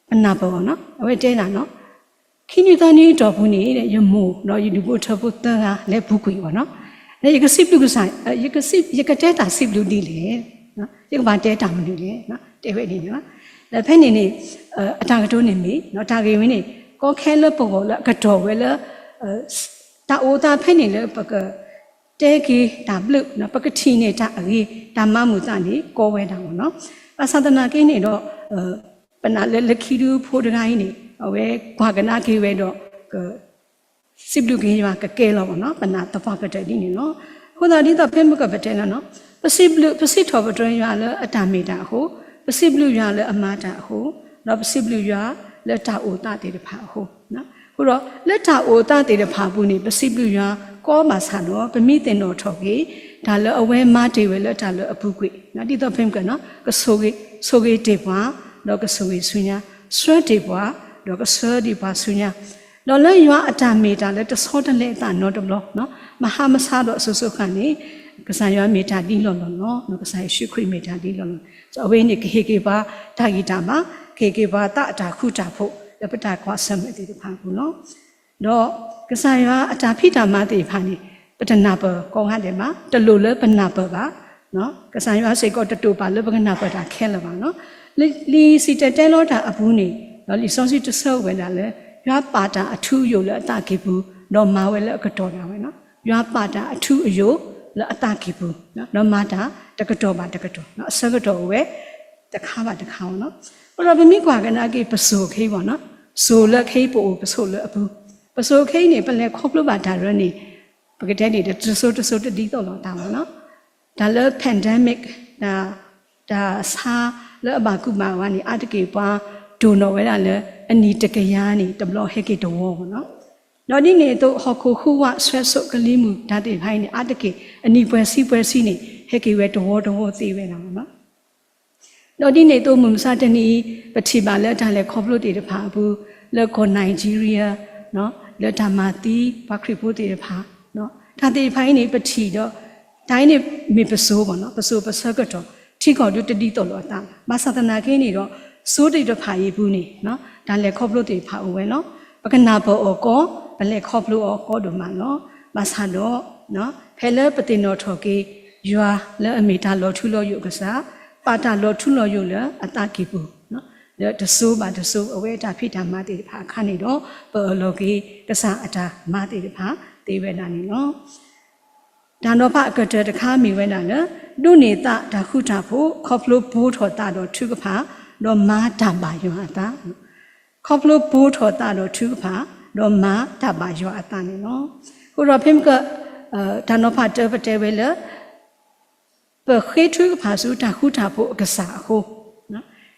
ပနၢ်ပၢၢ်အီၤနီၤ, အဝဲတဲဒၣ်နီၤ, ခံနွံသီနွံအတီၢ်ပူၤန့ၣ် ယမိၢ်ဒီးယဒူၣ်ဖိထၢဖိသၢဂၤလဲၤပူၤကွံာ်အီၤနီၤ. ဒီးယကစံးဘျုးကစၢ်, ယကတဲတၢ်စံးဘျုးဒ်လဲၣ်, ယကဘၣ်တဲတၢ်မနုၤလဲၣ်, တဲဝဲန့ၣ်လီၤ. ဒီးဖဲန့ၣ်န့ၣ် အတၢ်ကတိၤန့ၣ်မ့ၢ် တၢ်ဂ့ၢ်ဝဲန့ၣ် ကီခဲလၢပဂီၢ်လၢအကတီၢ်ဝဲလၢ တၢ်အိၣ်သးဖဲန့ၣ်လၢပက တဲက့ၤတၢ်ဘျုး, ပကထံၣ်န့ၢ်တၢ်အဂ့ၤ, တၢ်မၤမုာ်သးန့ၣ် ကီဝဲဒၣ်အီၤနီၤ. ဘၣ်ဆၣ်သနာ်က့န့ၣ်ဒီး ပနာ်လၢလၢခံဒုဖိတဂၤအံၤန့ၣ် အဝဲကွၢ်ကဒါက့ၤဝဲဒီး က စံးဘျုးက့ၤယွၤကကဲလီၤအီၤနီၤ, ပနာ်သပှၢ်ကတၢၢ်ဒ်န့ၣ်လီၤ. အဃိသတးဒ်သိးဖဲမုၢ်ကီၢ်ပတဲလီၤ, ပစံးဘျုး ပစံးထီၣ်ပတြၢၤယွၤလၢအတၢ်မ့ၢ်တၢ်အဃိ, ပစံးဘျုးယွၤလၢအမၤတၢ်အဃိ, ဒီးပစံးဘျုးယွၤလၢတၢ်အိၣ်သးသ့ၣ်တဖၣ်အဃိ အဃိဒီးလၢတၢ်အိၣ်သးသ့ၣ်တဖၣ်အပူၤန့ၣ် ပစံးဘျုးယွၤကီဘၣ်ဆၣ်ဒီး ပမ့ၢ်သ့ၣ်နီၣ်ထီၣ်က့ၤ တၢ်လၢအဝဲမၤတ့ၢ်ဝဲလၢတၢ်လၢအပူၤကွံာ်, ဒ်သိးဖဲမုၢ်ကီၢ်နီၤ ကဆိၣ်ဂ့ၤတ့ၢ်ပှၤ, ဒီးကဆိၣ်ဂ့ၤဆူညါ, ဆှၢတ့ၢ်ပှၤ, ဒီးကဆှၢဒံးပှၤဆူညါ, ဒီးလၢယွၤအတၢ်မ့ၢ်တၢ်လၢတဆီတလဲအသးနီတဘျီ, မဟါမဆါဒီးအစိၤစိၤဃၣ်န့ၣ် ကစၢ်ယွၤမ့ၢ်တၢ်ဒ်လီၢ်လီၢ်လီၤ, ကစၢ်ယ့ၣ်ၡူးခရံာ်မ့ၢ်တၢ်ဒ်လီၢ်လီၢ်, အဝဲန့ၣ်ကဟ့ၣ်က့ၤပှၤတၢ်ဂံၢ်တၢ်ဘါ, ကဟ့ၣ်က့ၤပှၤသးအတၢ်ဃူတၢ်ဖိး လၢပတၢ်ကွၢ်ဆၢၣ်မဲာ်သ့ၣ်တဖၣ်အပူၤလီၤ. ဒီးကစၢ်ယွၤအတၢ်ဖံးတၢ်မၤသ့ၣ်တဖၣ်န့ၣ် ပတနၢ်ပၢၢ်ကိးဂၤဒဲးဘၣ်, တလိၣ်လၢပနၢ်ပၢၢ်ဘၣ်, ကစၢ်ယွၤစ့ၢ်ကီးတတိာ်ပာ်လၢပကနၢ်ပၢၢ်တၢ်ခဲလၢာ်ဘၣ်နီၤ. လံာ်စံၣ်တဲၤတဲလီၤတၢ်အပူၤန့ၣ် ဒီးလံာ်စီဆှံတဆၢဝဲဒၣ်လၢ ယွၤပာ်တၢ်အထူအယိာ်လၢအသးကံၢ်ပူၤ, ဒီးမၤဝဲလၢအကတီၢ်ဒၣ်ဝဲနီၤ. ယွၤပာ်တၢ်အထူအယိာ်လၢအသးကံၢ်ပူၤ, ဒီးမၤတၢ်တကတီၢ်ဘၣ်တကတီၢ်, အဆၢကတီၢ်အိၣ်ဝဲ တခါဘၣ်တခါအီၤနီၤ. အဃိဒီးပမ့ၢ်ကွၢ်ကဒါက့ၤပစိၤခဲအံၤဘၣ်နီၤ, စိၤလၢခဲအံၤပအိၣ်ပဆိးလၢအပူၤ, ပစိၤခဲအံၤန့ၣ် ပလဲၤခီဖျိဘၣ်တၢ်ရၢန့ၣ် ပကတဲန့ၣ် တစိၤတစိၤတဒ်သိးလိာ်သးဘၣ်နီၤ. တၢ်လၢ pandemic တၢ် တၢ်ဆါလၢအဘၣ်ကူဘၣ်ဝါန့ၣ် အါတက့ၢ်ပှၤတိၢ်နီၣ်ဝဲဒၣ်လၢ အနံၣ်တကယၤန့ၣ် တဘျီဟဲက့ၤတဝီဘၣ်နီၤ. ဒီးဒ်န့ၣ်အသိး ဟီၣ်ခိၣ်ဟူးဝး ဆွဲးစိးကလံၤမုၢ် တၢ်သ့ၣ်တဖၣ်အံၤန့ၣ် အါတက့ၢ် အနံၣ်ပှဲၤဆံပှဲၤဆံန့ၣ် ဟဲက့ၤဝဲတဝီတဝီသ့ဝဲဒၣ်ဘၣ်နီၤ. ဒီးဒ်န့ၣ်အသိး မုၢ်မဆါတနံၤအံၤ ပထံၣ်ဘၣ်လၢတၢ်လဲၤခီဖျိသ့ၣ်တဖၣ်အပူၤ လၢကီၢ် Nigeria လၢတၢ်မၤသံပှၤခရံာ်ဖိသ့ၣ်တဖၣ်, တၢ်သ့ၣ်တဖၣ်အံၤန့ၣ် ပထံၣ်ဒီး တၢ်အံၤန့ၣ်မ့ၢ်ပစိၤဘၣ်နီၤ, ပစိၤပဆၢကတီၢ် ထံကီၢ်ဒုတဒ်သိးလိာ်အသးဘၣ်. ဘၣ်ဆၣ်သနာ်က့န့ၣ်ဒီး စိၤသ့ၣ်တဖၣ်အံၤအပူၤန့ၣ် တၢ်လဲၤခီဖျိသ့ၣ်တဖၣ်အိၣ်ဝဲလီၤ. ပကနၢ်ပၢၢ်အီၤကီ, ပလဲၤခီဖျိအီၤကီဒိၣ်မးလီၤ. ဘၣ်ဆၣ်ဒီး ဖဲလၢပသ့ၣ်နီၣ်ထီၣ်က့ၤ ယွၤလၢအမ့ၢ်တၢ်လီၤထူလီၤယိာ်အကစၢ်, ပာ်တၢ်လီၤထူလီၤယိာ်လၢအသးကံၢ်ပူၤ, လၢတစိၤဘၣ်တစိၤ အဝဲအတၢ်ဖံးတၢ်မၤသ့ၣ်တဖၣ်အခါန့ၣ်ဒီး ပအၢၣ်လီၤက့ၤကစၢ်အတၢ်မၤသ့ၣ်တဖၣ်သ့ဝဲဒၣ်န့ၣ်လီၤ. တၢ်နီၤဖးအကတၢၢ်တခါမ့ၢ်ဝဲဒၣ်လၢ ဒိးန့ၢ်သးတၢ်ဃူတၢ်ဖိး ခီဖျိပိာ်ထီၣ်သးဒီးထုကဖၣ်, ဒီးမၤတၢ်ဘၣ်ယွၤအသး, ခီဖျိပိာ်ထီၣ်သးဒီးထုကဖၣ်, ဒီးမၤတၢ်ဘၣ်ယွၤအသးန့ၣ်လီၤ. အဃိဒီးဖဲမုၢ်ကီၢ် တၢ်နီၤဖးတၢ်ပတဲဝဲလၢ ပဃ့ထုကဖၣ်ဆူတၢ်ဃူတၢ်ဖိးအကစၢ်အဃိ,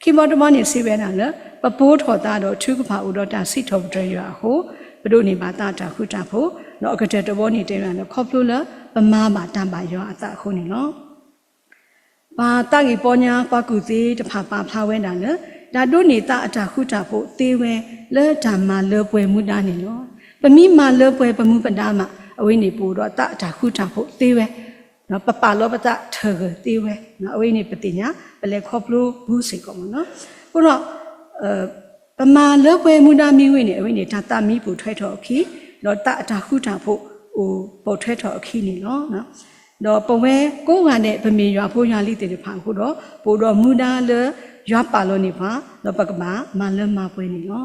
ခံဘီတဘီန့ၣ်စံးဝဲဒၣ်လၢ ပပိာ်ထီၣ်သးဒီးထုကဖၣ်အိၣ်ဒီးတၢ်စံးထီၣ်ပတြၢၤယွၤအဃိ, ပဒိးန့ၢ်ဘၣ်သးတၢ်ဃူတၢ်ဖိး, ဒီးအကတၢၢ်တဘီန့ၣ်တဲဝဲဒၣ်လၢ ခီဖျိလၢပမၤဘၣ်တၢ်ဘၣ်ယွၤအသးအဃိန့ၣ်လီၤ. ပှၤသးဂ့ၢ်ပီညါ ပှၤကူၣ်သ့တဖၣ်ပာ်ဖျါဝဲဒၣ်လၢ တၢ်ဒိးန့ၢ်သးအတၢ်ဃူတၢ်ဖိးသ့ဝဲ လၢတၢ်မၤလၢပှဲၤမူဒါန့ၣ်လီၤ. ပမ့ၢ်မၤလၢပှဲၤပမူပဒါမး အဝဲန့ၣ်ပအိၣ်ဒီးသးအတၢ်ဃူတၢ်ဖိးသ့ဝဲ, ပပာ်လီၤပသးထၢၣ်ဂၢၢ်သ့ဝဲ, အဝဲန့ၣ်ပသ့ၣ်ညါ ပလဲၤခီဖျိပူၤစ့ၢ်ကီးမ့ၢ်နီၤ. အဃိဒီး ပမၤလၢပှဲၤမူဒါမ့ၢ်ဝဲန့ၣ် အဝဲန့ၣ် တၢ်သးမံပိာ်ထွဲထီၣ်အခံ, ဒီးသးအတၢ်ဃူတၢ်ဖိးအိၣ်ပိာ်ထွဲထီၣ်အခံန့ၣ်လီၤ. ဒီးပဝဲကိးဂၤဒဲး ပမ့ၢ်ယွၤဖိယွၤလံၤသ့ၣ်တဖၣ်အဃိဒီး ပအိၣ်ဒီးမူဒါလၢယွၤပာ်လီၤန့ၢ်ပှၤ, ဒီးပကဘၣ်မၤလၢမၤပှဲၤန့ၣ်လီၤ.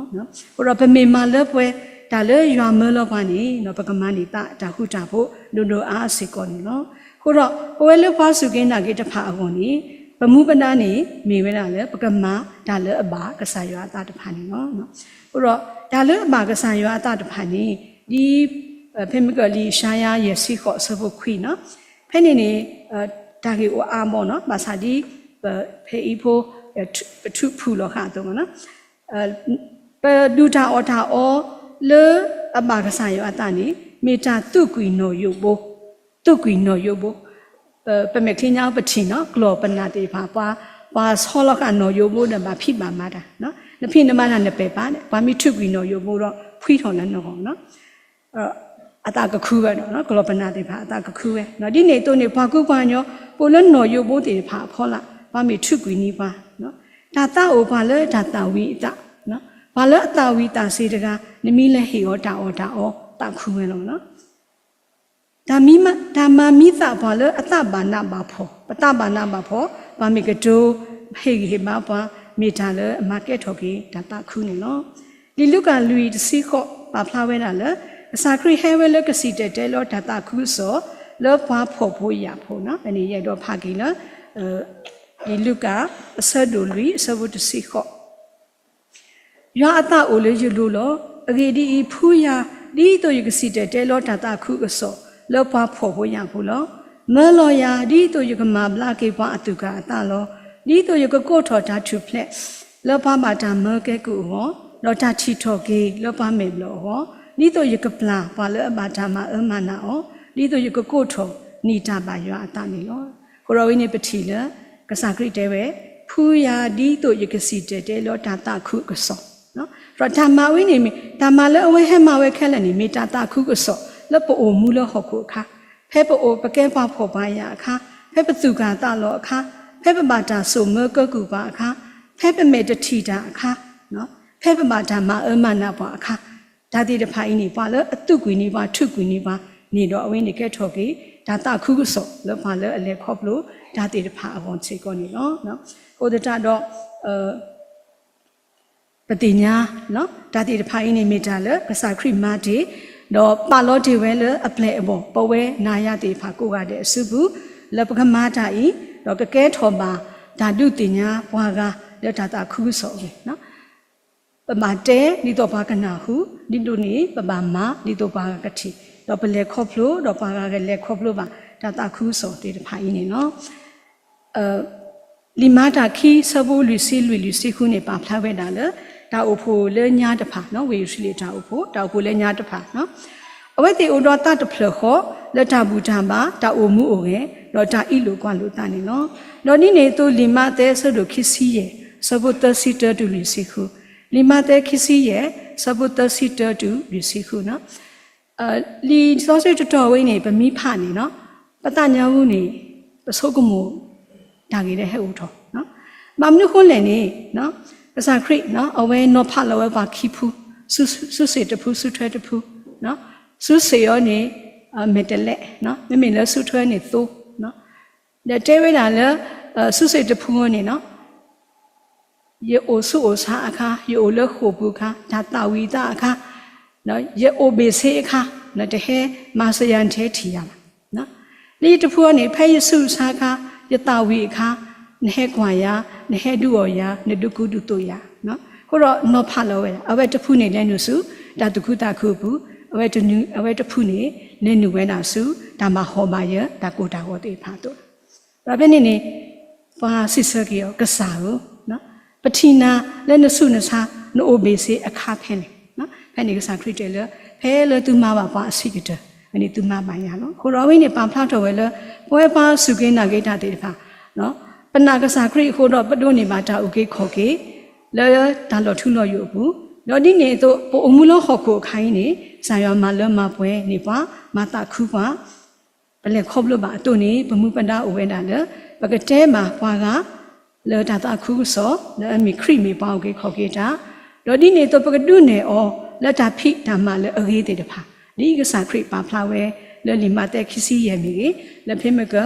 အဃိဒီးပမ့ၢ်မၤလၢပှဲၤတၢ်လၢယွၤမၢလီၤပှၤန့ၣ် ဒီးပကမၤန့ၢ်သးတၢ်ဃူတၢ်ဖိးဒိၣ်ဒိၣ်အါအါစ့ၢ်ကီးန့ၣ်လီၤ. အဃိဒီး ပဝဲလၢပှၤစူၢ်က့ၤနာ်က့ၤတဖၣ်အဂီၢ်န့ၣ် ပမူပဒါန့ၣ် မ့ၢ်ဝဲဒၣ်လၢပကမၤတၢ်လၢအဘၣ်ကစၢ်ယွၤအသးတဖၣ်န့ၣ်လီၤ. အဃိဒီး တၢ်လၢအဘၣ်ကစၢ်ယွၤအသးတဖၣ်န့ၣ် ဒ် ဖဲမ့ၢ်ကလံာ်ယၡါယၤ ယဲၢ်ဆံဃိး အဆၢဖိခွံနီၤ, ဖဲန့ၣ်န့ၣ် တၢ်ဂ့ၢ်အိၣ်အါဘီနီၤ, ဘၣ်ဆၣ်ဒ် ဖဲအံၤဖိ ပထုးဖုးလီၤဃာ်အသိးမ့ၢ်နီၤ, ပဒုၣ်တၢ်အီၣ်တၢ်အီလၢအဘၣ်ကစၢ်ယွၤအသးန့ၣ် မ့ၢ်တၢ်သူၣ်ကွံာ်နီၣ်ယိးဘိ, သူၣ်ကွံာ်နီၣ်ယိးဘိ, ပမဲာ်ချံညါပထံၣ်နီၤ ကျီၢ်ပနၢ်သ့ၣ်တဖၣ် ပှၤဆီလီၤဃာ်နီၣ်ယိးဘိဒီးဘၣ်ဖံးဘၣ်မၤတၢ်, နဖံးနမၤတၢ်နပဲာ်ဘၣ်, ပှၤမ့ၢ်ထုးကွံာ်နီၣ်ယိးဘိဒီး ဖှံထီၣ်လၢနဂီၢ်နီၤ. အသးကခုဝဲဒီး ကျီၢ်ပနၢ်သ့ၣ်တဖၣ်အသးကခုဝဲ, ဒ်န့ၣ်အသိးန့ၣ် ပှၤကူပှၤကညီ ပိာ်လၢနီၣ်ယိးဘိသ့ၣ်တဖၣ်အဖီလာ် ပှၤမ့ၢ်ထုးကွံာ်န့ၢ်ပှၤ တၢ်သးအိၣ်ပှၤလၢတၢ်သၣ်ဝံၤအသး, ပှၤလၢအသၣ်ဝံၤသးစ့ၤတဂၤ နမ့ၢ်လဲၤဟ့ၣ်အီၤတၢ်အီၣ်တၢ်အီ သးခုဝဲလီၤ. တၢ်မၤမံသး ပှၤလၢအသးဘၣ်နးဘၣ်ဖှီၣ်, ပသးဘၣ်နးဘၣ်ဖှီၣ် ပှၤမ့ၢ်ကတိၤဟ့ၣ်ဂံၢ်ဟ့ၣ်ဘါပှၤ မ့ၢ်တၢ်လၢအမၤကဲထီၣ်က့ၤတၢ်သးခုန့ၣ်လီၤ. လံာ်လူၤကၣ်လွံၢ်တဆံဃိး ပာ်ဖျါဝဲဒၣ်လၢ ကစၢ်ခရံာ်ဟဲဝဲလၢကစံၣ်တဲၤတဲလီၤတၢ်သးခုကစီၣ် လၢပှၤဖှီၣ်ဖိယာ်ဖိန့ၣ် ယအဲၣ်ဒိးဖးက့ၤလၢ လံာ်လူၤကၣ် အဆၢဒိၣ်လွံၢ် အဆၢဖိတဆံဃိး ယွၤအသးအိၣ်လၢယလိၤလီၤ. အဂ့ၢ်ဒ်အံၤ, ဖှူယၤ ဒ်သိးယကစံၣ်တဲၤတဲလီၤတၢ်သးခုကစီၣ် လၢပှၤဖှီၣ်ဖိယာ်ဖိလီၤ. မၢလီၤယၤ ဒ်သိးယကမၤဘျါက့ၤပှၤအသူၣ်ကၢ်အသးလီၤ. ဒ်သိးယကကိးထီၣ်တၢ်ထူၣ်ဖျဲး လၢပှၤဘၣ်တၢ်မၢကဲကုၢ်အဂီၢ်, ဒီးတၢ်ထံၣ်ထီၣ်က့ၤလၢပှၤမဲာ်ဘျီၣ်အဂီၢ်, ဒ်သိးယကပျၢ်ပှၤလၢအဘၣ်တၢ်မၤအၢမၤနးအီၤ, ဒ်သိးယကကိးထီၣ်နံၣ်တၢ်ဘၣ်ယွၤအသးန့ၣ်လီၤ. အဃိဒီးဝဲန့ၣ်ပထံၣ်လၢ ကစၢ်ခရံာ်တဲဝဲ ဖှူယၤဒ်သိးယကစံၣ်တဲၤတဲလီၤတၢ်သးခုကစီၣ်, ဒီးတၢ်မၤဝဲန့ၣ်မ့ၢ် တၢ်မၤလၢအဝဲဟဲမၤဝဲခဲလၢာ်န့ၣ် မ့ၢ်တၢ်သးခုကစီၣ်လၢပအိၣ်မူလၢဟီၣ်ခိၣ်အခါ, ဖဲပအိၣ်ပကဲပှၤဖှီၣ်ပှၤယာ်အခါ, ဖဲပသူၣ်ကၢ်သးလီၤအခါ, ဖဲပဘၣ်တၢ်စိာ်မၢကၢကုၢ်ပှၤအခါ, ဖဲပမဲာ်တထံၣ်တၢ်အခါ, ဖဲပဘၣ်တၢ်မၤအၢမၤနးပှၤအခါ, တၢ်သ့ၣ်တဖၣ်အံၤန့ၣ် ပှၤလၢအသူၣ်ကွံာ်န့ၢ်ပှၤ ထုးကွံာ်န့ၢ်ပှၤန့ၣ်ဒီး အဝဲန့ၣ်ကဲထီၣ်က့ၤ တၢ်သးခုကစီၣ်လၢပှၤလၢအလဲၤခီဖျိတၢ်သ့ၣ်တဖၣ်အဂီၢ်စ့ၢ်ကီးန့ၣ်လီၤ. အဃိသတးဒီး ပသ့ၣ်ညါ တၢ်သ့ၣ်တဖၣ်အံၤန့ၣ်မ့ၢ်တၢ်လၢကစၢ်ခရံာ်မၤတ့ၢ်, ဒီးပာ်လီၤတ့ၢ်ဝဲလၢအပျဲၢ်အဘီၣ် ပဝဲနၤယၤသ့ၣ်တဖၣ်ကိးဂၤဒဲးအစုပူၤ, လၢပကမၤတၢ်အံၤ ဒီးကကဲထီၣ်ဘၣ်တၢ်ဒုးသ့ၣ်ညါပှၤဂၤလၢတၢ်သးခုကစီၣ်အဂ့ၢ် ပဘၣ်တဲဒ်သိးပှၤကနၢ်ဟူ, ဒ်သိးန့ၣ် ပဘၣ်မၤဒ်သိးပှၤဂၤကထံၣ်, ဒီးပလဲၤခီဖျိ ဒီးပှၤဂၤကလဲၤခီဖျိဘၣ် တၢ်သးခုကစီၣ်သ့ၣ်တဖၣ်အံၤန့ၣ်လီၤ. လံာ်မၤတၢ်ခံ ဆၢဖိလွံၢ်ဆံလွံၢ် လွံၢ်ဆံဃုန့ၣ် ပာ်ဖျါဝဲဒၣ်လၢ တၢ်အိၣ်ဖှိၣ်လၢညါတဖၣ်, ဝ့ၢ်ယရူၤၡလ့ၣ်တၢ်အိၣ်ဖှိၣ်, တၢ်အိၣ်ဖှိၣ်လၢညါတဖၣ်, အဝဲသ့ၣ်အိၣ်ဒီးသးတဖျၢၣ်ဃီ လၢတၢ်ဘူၣ်တၢ်ဘါ, တၢ်အိၣ်မူအိၣ်ဂဲၤ, ဒီးတၢ်အ့ၣ်လိာ်ကွၢ်လိာ်သးန့ၣ်လီၤ. ဒီးဒ်န့ၣ်အသိး လံာ်မးသဲ အဆၢဒိၣ်ခံဆံယဲၢ် အဆၢဖိသၢဆံတၢတုၤလွံၢ်ဆံဃု, လံာ်မးသဲ ခံဆံယဲၢ် အဆၢဖိသၢဆံတၢတုၤလွံၢ်ဆံဃုန့ၣ် လံာ်စီဆှံတတီၤဝဲန့ၣ် ပမ့ၢ်ဖးန့ၣ် ပသးညါအူန့ၣ် ပဆိကမိၣ်တၢ်ဂ့ၢ်လၢဟဲအိၣ်ထီၣ်, ဘၣ်မနုၤအဃိလဲၣ်န့ၣ် ကစၢ်ခရံာ် အဝဲနီၤဖးလီၤဝဲပှၤခံဖု, စုစ့ၣ်တဖု စုထွဲတဖု, စုစ့ၣ်အီၤန့ၣ် မဲာ်တဲးလဲး, မ့မ့ၢ်လၢစုထွဲန့ၣ်သိ, ဒီးတဲဝဲဒၣ်လၢ စုစ့ၣ်တဖုအီၤန့ၣ် ယအိၣ်ဆူၣ်အိၣ်ဆါအခါ, ယအိၣ်လၢဃိာ်ပူၤအခါ, တၢ်သၣ်ဝံၤသးအခါ, ယအိၣ်ဘ့ၣ်ဆ့အခါ, နတဟဲမၤစၢၤယၤ နတဟဲထံၣ်ယၤဘၣ်. လၢယတဖုအီၤန့ၣ် ဖဲယဆူးယဆါအခါ, ယသၣ်ဝံၤအခါ, နဟဲကွၢ်ယၤ, နဟဲဒုးအီၣ်ယၤ, နဒုးကူဒုးသိးယၤ, အဃိဒီးနီၤဖးလီၤဝဲဒၣ် အဝဲတဖုန့ၣ်လဲၤနုာ်ဆူ တၢ်သူၣ်ခုသးခုအပူၤ, အဝဲတနုၤ အဝဲတဖုန့ၣ် လဲၤနုာ်ဝဲဒၣ်ဆူ တၢ်မၤဟီၣ်ဘၣ်ယၢၤ တၢ်ကိၢ်တၢ်ဂီၤသ့ၣ်တဖၣ်အသိး ဒီးဖဲန့ၣ်န့ၣ် ပှၤစံးဆၢက့ၤအီၤ ကစၢ်ဧၢ, ပထံၣ်နၤလၢနဆူးနဆါ နအိၣ်ဘ့ၣ်ဆ့အခါဖဲလဲၣ်. ဖဲန့ၣ်ကစၢ်ခရံာ်တဲလၢ ဖဲလၢသုမၤဘၣ်ပှၤအဆံးကတၢၢ် ဝဲန့ၣ်သုမၤဘၣ်ယၤလီၤ. အဃိဒီးအဝဲန့ၣ်ပာ်ဖျါထီၣ်ဝဲလၢ ပဝဲပှၤစူၢ်က့ၤနာ်က့ၤတၢ်သ့ၣ်တဖၣ် ပနာ်ကစၢ်ခရံာ်အဃိဒီး ပဒိးန့ၢ်ဘၣ်တၢ်အုၣ်က့ၤခီၣ်က့ၤ လၢတၢ်လီၤထူလီၤယိာ်အပူၤ, ဒီးဒ်န့ၣ်အသိး ပအိၣ်မူလၢဟီၣ်ခိၣ်အခါအံၤန့ၣ် ကစၢ်ယွၤမၤလၢမၤပှဲၤန့ၢ်ပှၤ, မၤသးခုပှၤ ပလဲၤခီဖျိဘၣ်အသိးန့ၣ် ပမူပဒါအိၣ်ဝဲဒၣ်လၢ ပကတဲဘၣ်ပှၤဂၤ လၢတၢ်သးခုကစီၣ် လၢအမ့ၢ်ခရံာ်မ့ၢ်ပှၤအုၣ်က့ၤခီၣ်က့ၤတၢ်, ဒီးဒ်န့ၣ်အသိး ပကဒုးနဲၣ်အီၤ လၢတၢ်ဖံးတၢ်မၤလၢအဂ့ၤသ့ၣ်တဖၣ်, ဒ်ကစၢ်ခရံာ်ပာ်ဖျါဝဲ လၢလံာ်မးသဲခံဆံယဲၢ်မ့ၢ်ဂ့ၤ, လၢဖဲမ့ၢ်က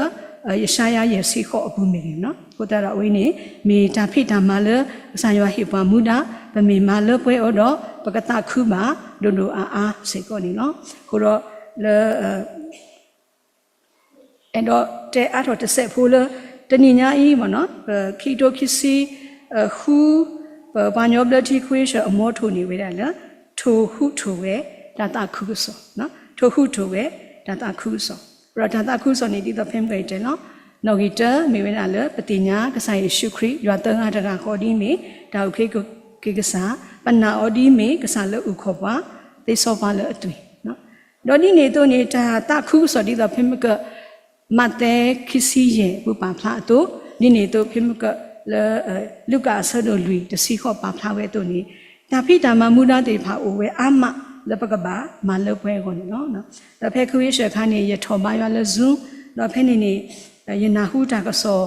ယၡါယၤယဲၢ်ဆံဃိးအပူၤမ့ၢ်ဂ့ၤ, အဃိသတးဒီးအဝဲန့ၣ် မ့ၢ်တၢ်ဖံးတၢ်မၤလၢ ကစၢ်ယွၤဟ့ၣ်ပှၤမူဒါ, ပမ့ၢ်မၤလၢပှဲၤအီၤဒီး ပကသးခုဘၣ်ဒိၣ်ဒိၣ်အါအါစ့ၢ်ကီးန့ၣ်လီၤ. အဃိဒီးလၢ အဲၣ်ဒိးတဲအါထီၣ်တစဲးဖိလၢ တနံၤညါအံၤ ပခံကထိခံဆံဃု ပပှၤကညီဘျၢထံခဝ့ၡၢၣ်အမီထိၣ်န့ၣ်ဝဲဒၣ်လၢ ထိၣ်ဟူးထိၣ်ဂဲၤ တၢ်သးခုကစီၣ်, ထိၣ်ဟူးထိၣ်ဂဲၤ တၢ်သးခုကစီၣ်, ဒီးတၢ်သးခုကစီၣ်န့ၣ် ဒ်သိးဖဲမ့ၢ်ကတဲလီၤ, နီၣ်ဂံၢ်တၢ မ့ၢ်ဝဲဒၣ်လၢ ပသ့ၣ်ညါကစၢ်ယ့ၣ်ၡူးခရံာ် ယွၤသၢဂၤတဂၤဃီဒ်မ့ၢ် တၢ်အုၣ်က့ၤခီၣ်က့ၤကစၢ်, ပနာ်အီၤဒ်မ့ၢ်ကစၢ်လၢအုၣ်က့ၤခီၣ်က့ၤပှၤ, သ့စီပှၤလၢအသွံၣ် ဒီးဒ်န့ၣ်အသိးန့ၣ် တၢ်သးခုကစီၣ်ဒ်သိးဖဲမ့ၢ်က မးသဲခံဆံယဲၢ်ပူၤပာ်ဖျါအသိး, ဒ်န့ၣ်အသိး ဖဲမုၢ်ကၢၢ်လၢ လူၤကၣ်အဆၢဒိၣ်လွံၢ်တဆံဃိးပာ်ဖျါဝဲအသိးန့ၣ်, တၢ်ဖံးတၢ်မၤမူဒါသ့ၣ်တဖၣ်အိၣ်ဝဲအါမးလၢပကဘၣ်မၤလၢပှဲၤအဂီၢ်န့ၣ်လီၤ. ဒီးဖဲခဝ့ၡၢၣ်ခါန့ၣ် ယထီၣ်ဘါယွၤလၢ Zoom, ဒီးဖဲန့ၣ်န့ၣ် ယနၢ်ဟူတၢ်ကစီၣ်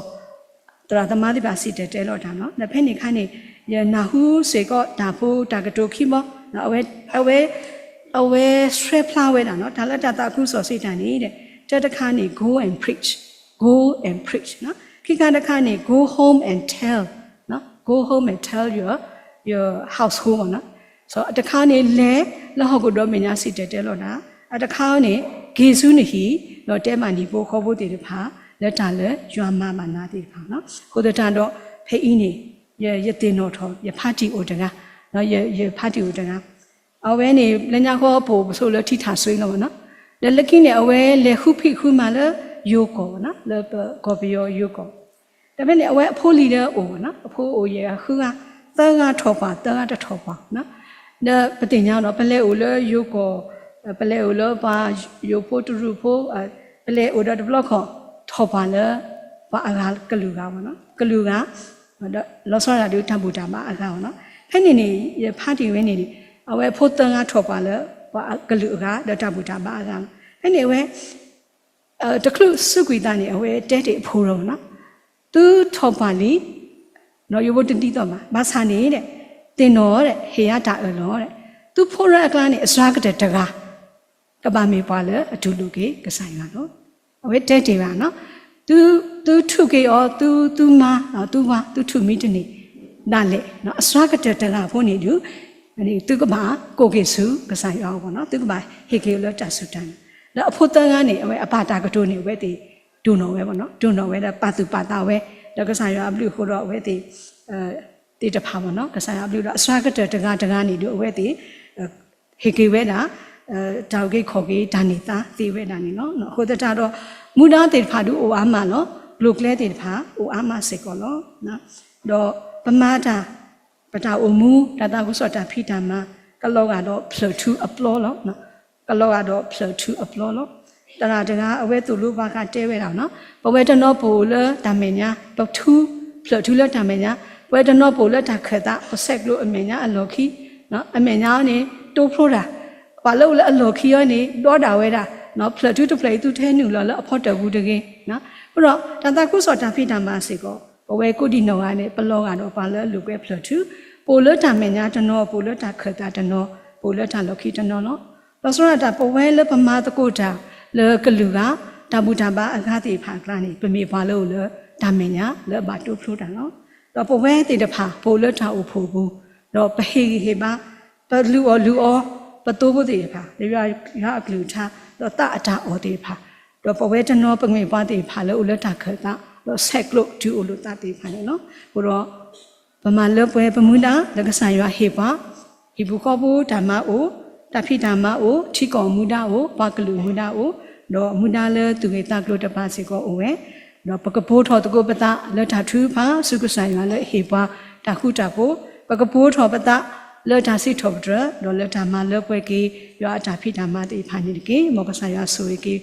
သရၣ်သမါသ့ၣ်တဖၣ်စံၣ်တဲၤတဲလီၤတၢ်လီၤ. ဒီးဖဲန့ၣ်အခါန့ၣ် ယနၢ်ဟူစ့ၢ်ကီးတၢ်ဖိတၢ်ကတိၤခံဘီ, အဝဲ အဝဲ အဝဲဆှၢဖျါဝဲဒၣ်လီၤ တၢ်လၢတၢ်သးခုကစီၣ်စံးတၢ်န့ၣ် တၢတခါန့ၣ် go and preach, go and preach, ခံခါတခါန့ၣ် go home and tell, go home and tell your, your household ဘၣ်နီၤ. တခါန့ၣ် လဲၤလၢဟီၣ်ခိၣ်ဒီဘ့ၣ်ညါစံၣ်တဲၤတဲလီၤတၢ်, အတခါန့ၣ် က့ၤဆူနဟံၣ် ဒီးတဲဘၣ်နဟံၣ်ဖိဃီဖိသ့ၣ်တဖၣ် လၢတၢ်လၢယွၤမၤဘၣ်နၤသ့ၣ်တဖၣ်လီၤ. အဃိသတးဒီး ဖဲအံၤန့ၣ် ယ ယသ့ၣ်နီၣ်ထီၣ် ယဖါတံၢ်အိၣ်တဂၤ, ယ ယဖါတံၢ်အိၣ်တဂၤ, အဝဲန့ၣ် လၢညါဃီပအိၣ်ပဆိးလၢထံထၣ်စွ့လီၤဘၣ်နီၤ. ဒီးလၢခံန့ၣ် အဝဲလဲၤဃုဖံးဃုမၤလၢယိၤကီၢ်ဘၣ်နီၤ, လၢပကီၢ်ပယီၤယိၤကီၢ် ဒီးဖဲန့ၣ် အဝဲအဖိလံၤဒီးအိၣ်ဘၣ်နီၤ, အဖိအိၣ်ယဲၢ်ဂၤဃုဂၤ, သၢဂၤထီၣ်ပှၢ် သၢဂၤတထီၣ်ပှၢ်နီၤ. ဒီးပသ့ၣ်ညါဒီး ပလဲၤအိၣ်လၢယိၤကီၢ်, ပလဲၤအိၣ်လၢပှၤယိၤဖိတရူးဖိ, ပလဲၤအိၣ်ဒီးတဘျီခီၣ် ထီၣ်ပှၢ်လၢ ပှၤအဂၤကလုာ်ဂၤဘၣ်နီၤ, ကလုာ်ဂၤ, ဒီးလီၤဆီဒၣ်တၢ်ဒုးတၢ်ဘူၣ်တၢ်ဘါအဂၤဘၣ်နီၤ. ဖဲန့ၣ်န့ၣ် ယဖါတံၢ်ဝဲန့ၣ်န့ၣ် အဝဲဖိသၢဂၤထီၣ်ပှၢ်လၢ ပှၤကလုာ်အဂၤ ဒီးတၢ်ဘူၣ်တၢ်ဘါအဂၤလီၤ. ဖဲန့ၣ်အဝဲ တချုးစူးကွံာ်သးန့ၣ် အဝဲတဲတ့ၢ်အဖိလီၤဘၣ်နီၤ, သုထီၣ်ပှၢ်လံ, ယဖိတဒ်သိးဘၣ်, ဘၣ်ဆၣ်န့ၣ် သ့ၣ်နီၣ်ဒီး ဟ့ၣ်ယၤတၢ်အၢၣ်လီၤ, သုဖိလၢအကျါန့ၣ် အစှၤကတၢၢ်တဂၤ ကဘၣ်မ့ၢ်ပှၤလၢအတူၢ်လိာ်က့ၤကစၢ်ယွၤလီၤ. အဝဲတဲတ့ၢ်ဘၣ်နီၤ, သု သုထုးက့ၤအီၤ သု သုမါ သုဝၤ သုထူၣ်မံတန့ၢ်ဒၣ်လဲာ်, အစှၤကတၢၢ်တဂၤအဖိန့ၣ်ဒုး သုကဘၣ်ကိးက့ၤဆူကစၢ်ယွၤအဂီၢ်နီၤ, သုကဘၣ်ဟ့ၣ်က့ၤအီၤလၢတၢ်စူၢ်တၢ်နာ်, ဒီးအဖိသၢဂၤန့ၣ် အဝဲအပၢ်တၢ်ကတိၤန့ၣ် အဝဲသ့ၣ်တိၢ်နီၣ်ဝဲဘၣ်နီၤ, တိၢ်နီၣ်ဝဲဒီးပာ်သူၣ်ပာ်သးဝဲ, ဒီးကစၢ်ယွၤအဘျုးအဃိဒီးအဝဲသ့ၣ် သ့ၣ်တဖၣ်ဘၣ်နီၤ, ကစၢ်ယွၤအဘျုးဒီးအစှၤကတၢၢ်တဂၤတဂၤန့ၣ်ဒုး အဝဲသ့ၣ် ဟ့ၣ်က့ၤဝဲဒၣ် တၢ်အုၣ်က့ၤခီၣ်က့ၤတၢ်န့ၢ်သါသ့ဝဲဒၣ်န့ၣ်လီၤ. အဃိသတးဒီး မူဒါသ့ၣ်တဖၣ်ဒုးအိၣ်အါမးလီၤ, ကျိၤကျဲသ့ၣ်တဖၣ်အိၣ်အါမးစ့ၢ်ကီးလီၤ. ဒီးပမၤတၢ် ပတၢ်အိၣ်မူ တၢ်သးခုကစီၣ်တၢ်ဖံးတၢ်မၤ ကလီၤဂာ်ဒီးဖျၢၣ်ထူအပျီလီၤ. ကလီၤဂာ်ဒီးဖျၢၣ်ထူအပျီလီၤ. သရၣ်တဂၤအဝဲသိၣ်လိပှၤဃးတဲဝဲဒၣ်နီၤ, ပဝဲတနီၤပအိၣ်လၢတၢ်မဲာ်ညါ ပထူ ဖျၢၣ်ထူလၢတၢ်မဲာ်ညါ, ပဝဲတနီၤပအိၣ်လၢတၢ်ခၢၣ်သး ပဆဲးကျိးအမဲာ်ညါအလီၢ်ခံ အမဲာ်ညါန့ၣ် တိဖျိတၢ်, ပှၤလၢအိၣ်လၢအလီၢ်ခံအံၤန့ၣ် ဒီဒၣ်ဝဲဒၣ်, ဖျၢၣ်ထူတဖျၢၣ်အံၤ သုတဟဲနုာ်လီၤလၢအဖီတၢၣ်ပူၤတဂ့ၤ. အဃိဒီး တၢ်သးခုကစီၣ်တၢ်ဖံးတၢ်မၤစ့ၢ်ကီး ပဝဲကိးဒံနီၢ်ဂၤန့ၣ် ပလီၤဂာ်ဒီးပှၤလၢအလိာ်ကွဲဖျၢၣ်ထူ, ပအိၣ်လၢတၢ်မဲာ်ညါတနီၤ, ပအိၣ်လၢတၢ်ခၢၣ်သးတနီၤ, ပအိၣ်လၢတၢ်လီၢ်ခံတနီၤလီၤ. လီၤဆီဒၣ်တၢ် ပဝဲလၢပမၤသကိးတၢ်လၢကလုာ်ဂၤ တၢ်ဘူၣ်တၢ်ဘါအဂၤသ့ၣ်တဖၣ်အကျါန့ၣ် ပမ့ၢ်ပှၤလၢအိၣ်လၢတၢ်မဲာ်ညါလၢအဘၣ်တိဖျိတၢ်လီၤ. ဒီးပဝဲသ့ၣ်တဖၣ် ပအိၣ်လၢတၢ်အိၣ်ဖှိၣ်အပူၤ, ဒီးပဟ့ၣ်ဂံၢ်ဟ့ၣ်ဘါ, ပလုၢ်အီၣ်လုၢ်အီ ပသိဖိသ့ၣ်တဖၣ် လၢယွၤအကလုၢ်ကထါ ဒီးသးအတၢ်အီၣ်သ့ၣ်တဖၣ်, ဒီးပဝဲတနီၤပမ့ၢ်ပှၤသ့ၣ်တဖၣ်လၢအိၣ်လၢတၢ်ခၢၣ်သး ဒီးဆဲးကျိးတုၤအိၣ်လိာ်သးသ့ၣ်တဖၣ်န့ၣ်လီၤ. အဃိဒီး ပမၤလၢပှဲၤပမူဒါလၢကစၢ်ယွၤဟ့ၣ်ပှၤ, ဟံၣ်ဖိဃီဖိတၢ်မၤအိၣ်, တၢ်ဖံးတၢ်မၤအိၣ်, ထံကီၢ်မူဒါအိၣ်, ပှၤကလုာ်မူဒါအိၣ်, ဒီးမူဒါလၢသူၣ်ဂ့ၤသးကျိၤတဖၣ်စ့ၢ်ကီးအိၣ်ဝဲ, ဒီးပကပိာ်ထီၣ်သကိးပသးလၢတၢ်ထုကဖၣ်ဆူကစၢ်ယွၤလၢအဟ့ၣ်ပှၤတၢ်ဃူတၢ်ဖိး, ပကပိာ်ထီၣ်ပသးလၢတၢ်စံးထီၣ်ပတြၢၤ, ဒီးလၢတၢ်မၤလၢပှဲၤက့ၤ ယွၤအတၢ်ဖံးတၢ်မၤသ့ၣ်တဖၣ်န့ၣ်တက့ၢ်. မ်ကစၢ်ယွၤဆိၣ်ဂ့ၤက့ၤ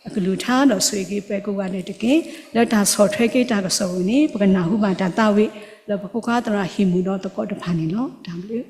အကလုၢ်ကထါဒီးဆိၣ်ဂ့ၤက့ၤပှၤကိးဂၤဒဲးတက့ၢ်. လၢတၢ်ဆီၣ်ထွဲက့ၤတၢ်ကစီၣ်ဝဲန့ၣ် ပကနၢ်ဟူဘၣ်တၢ်သးဝံၣ် လၢပဖိခွါသရၣ်ဟံၣ်မူဒီးသကိးတဖၣ်န့ၣ်လီၤ. တၢ်ဘျုး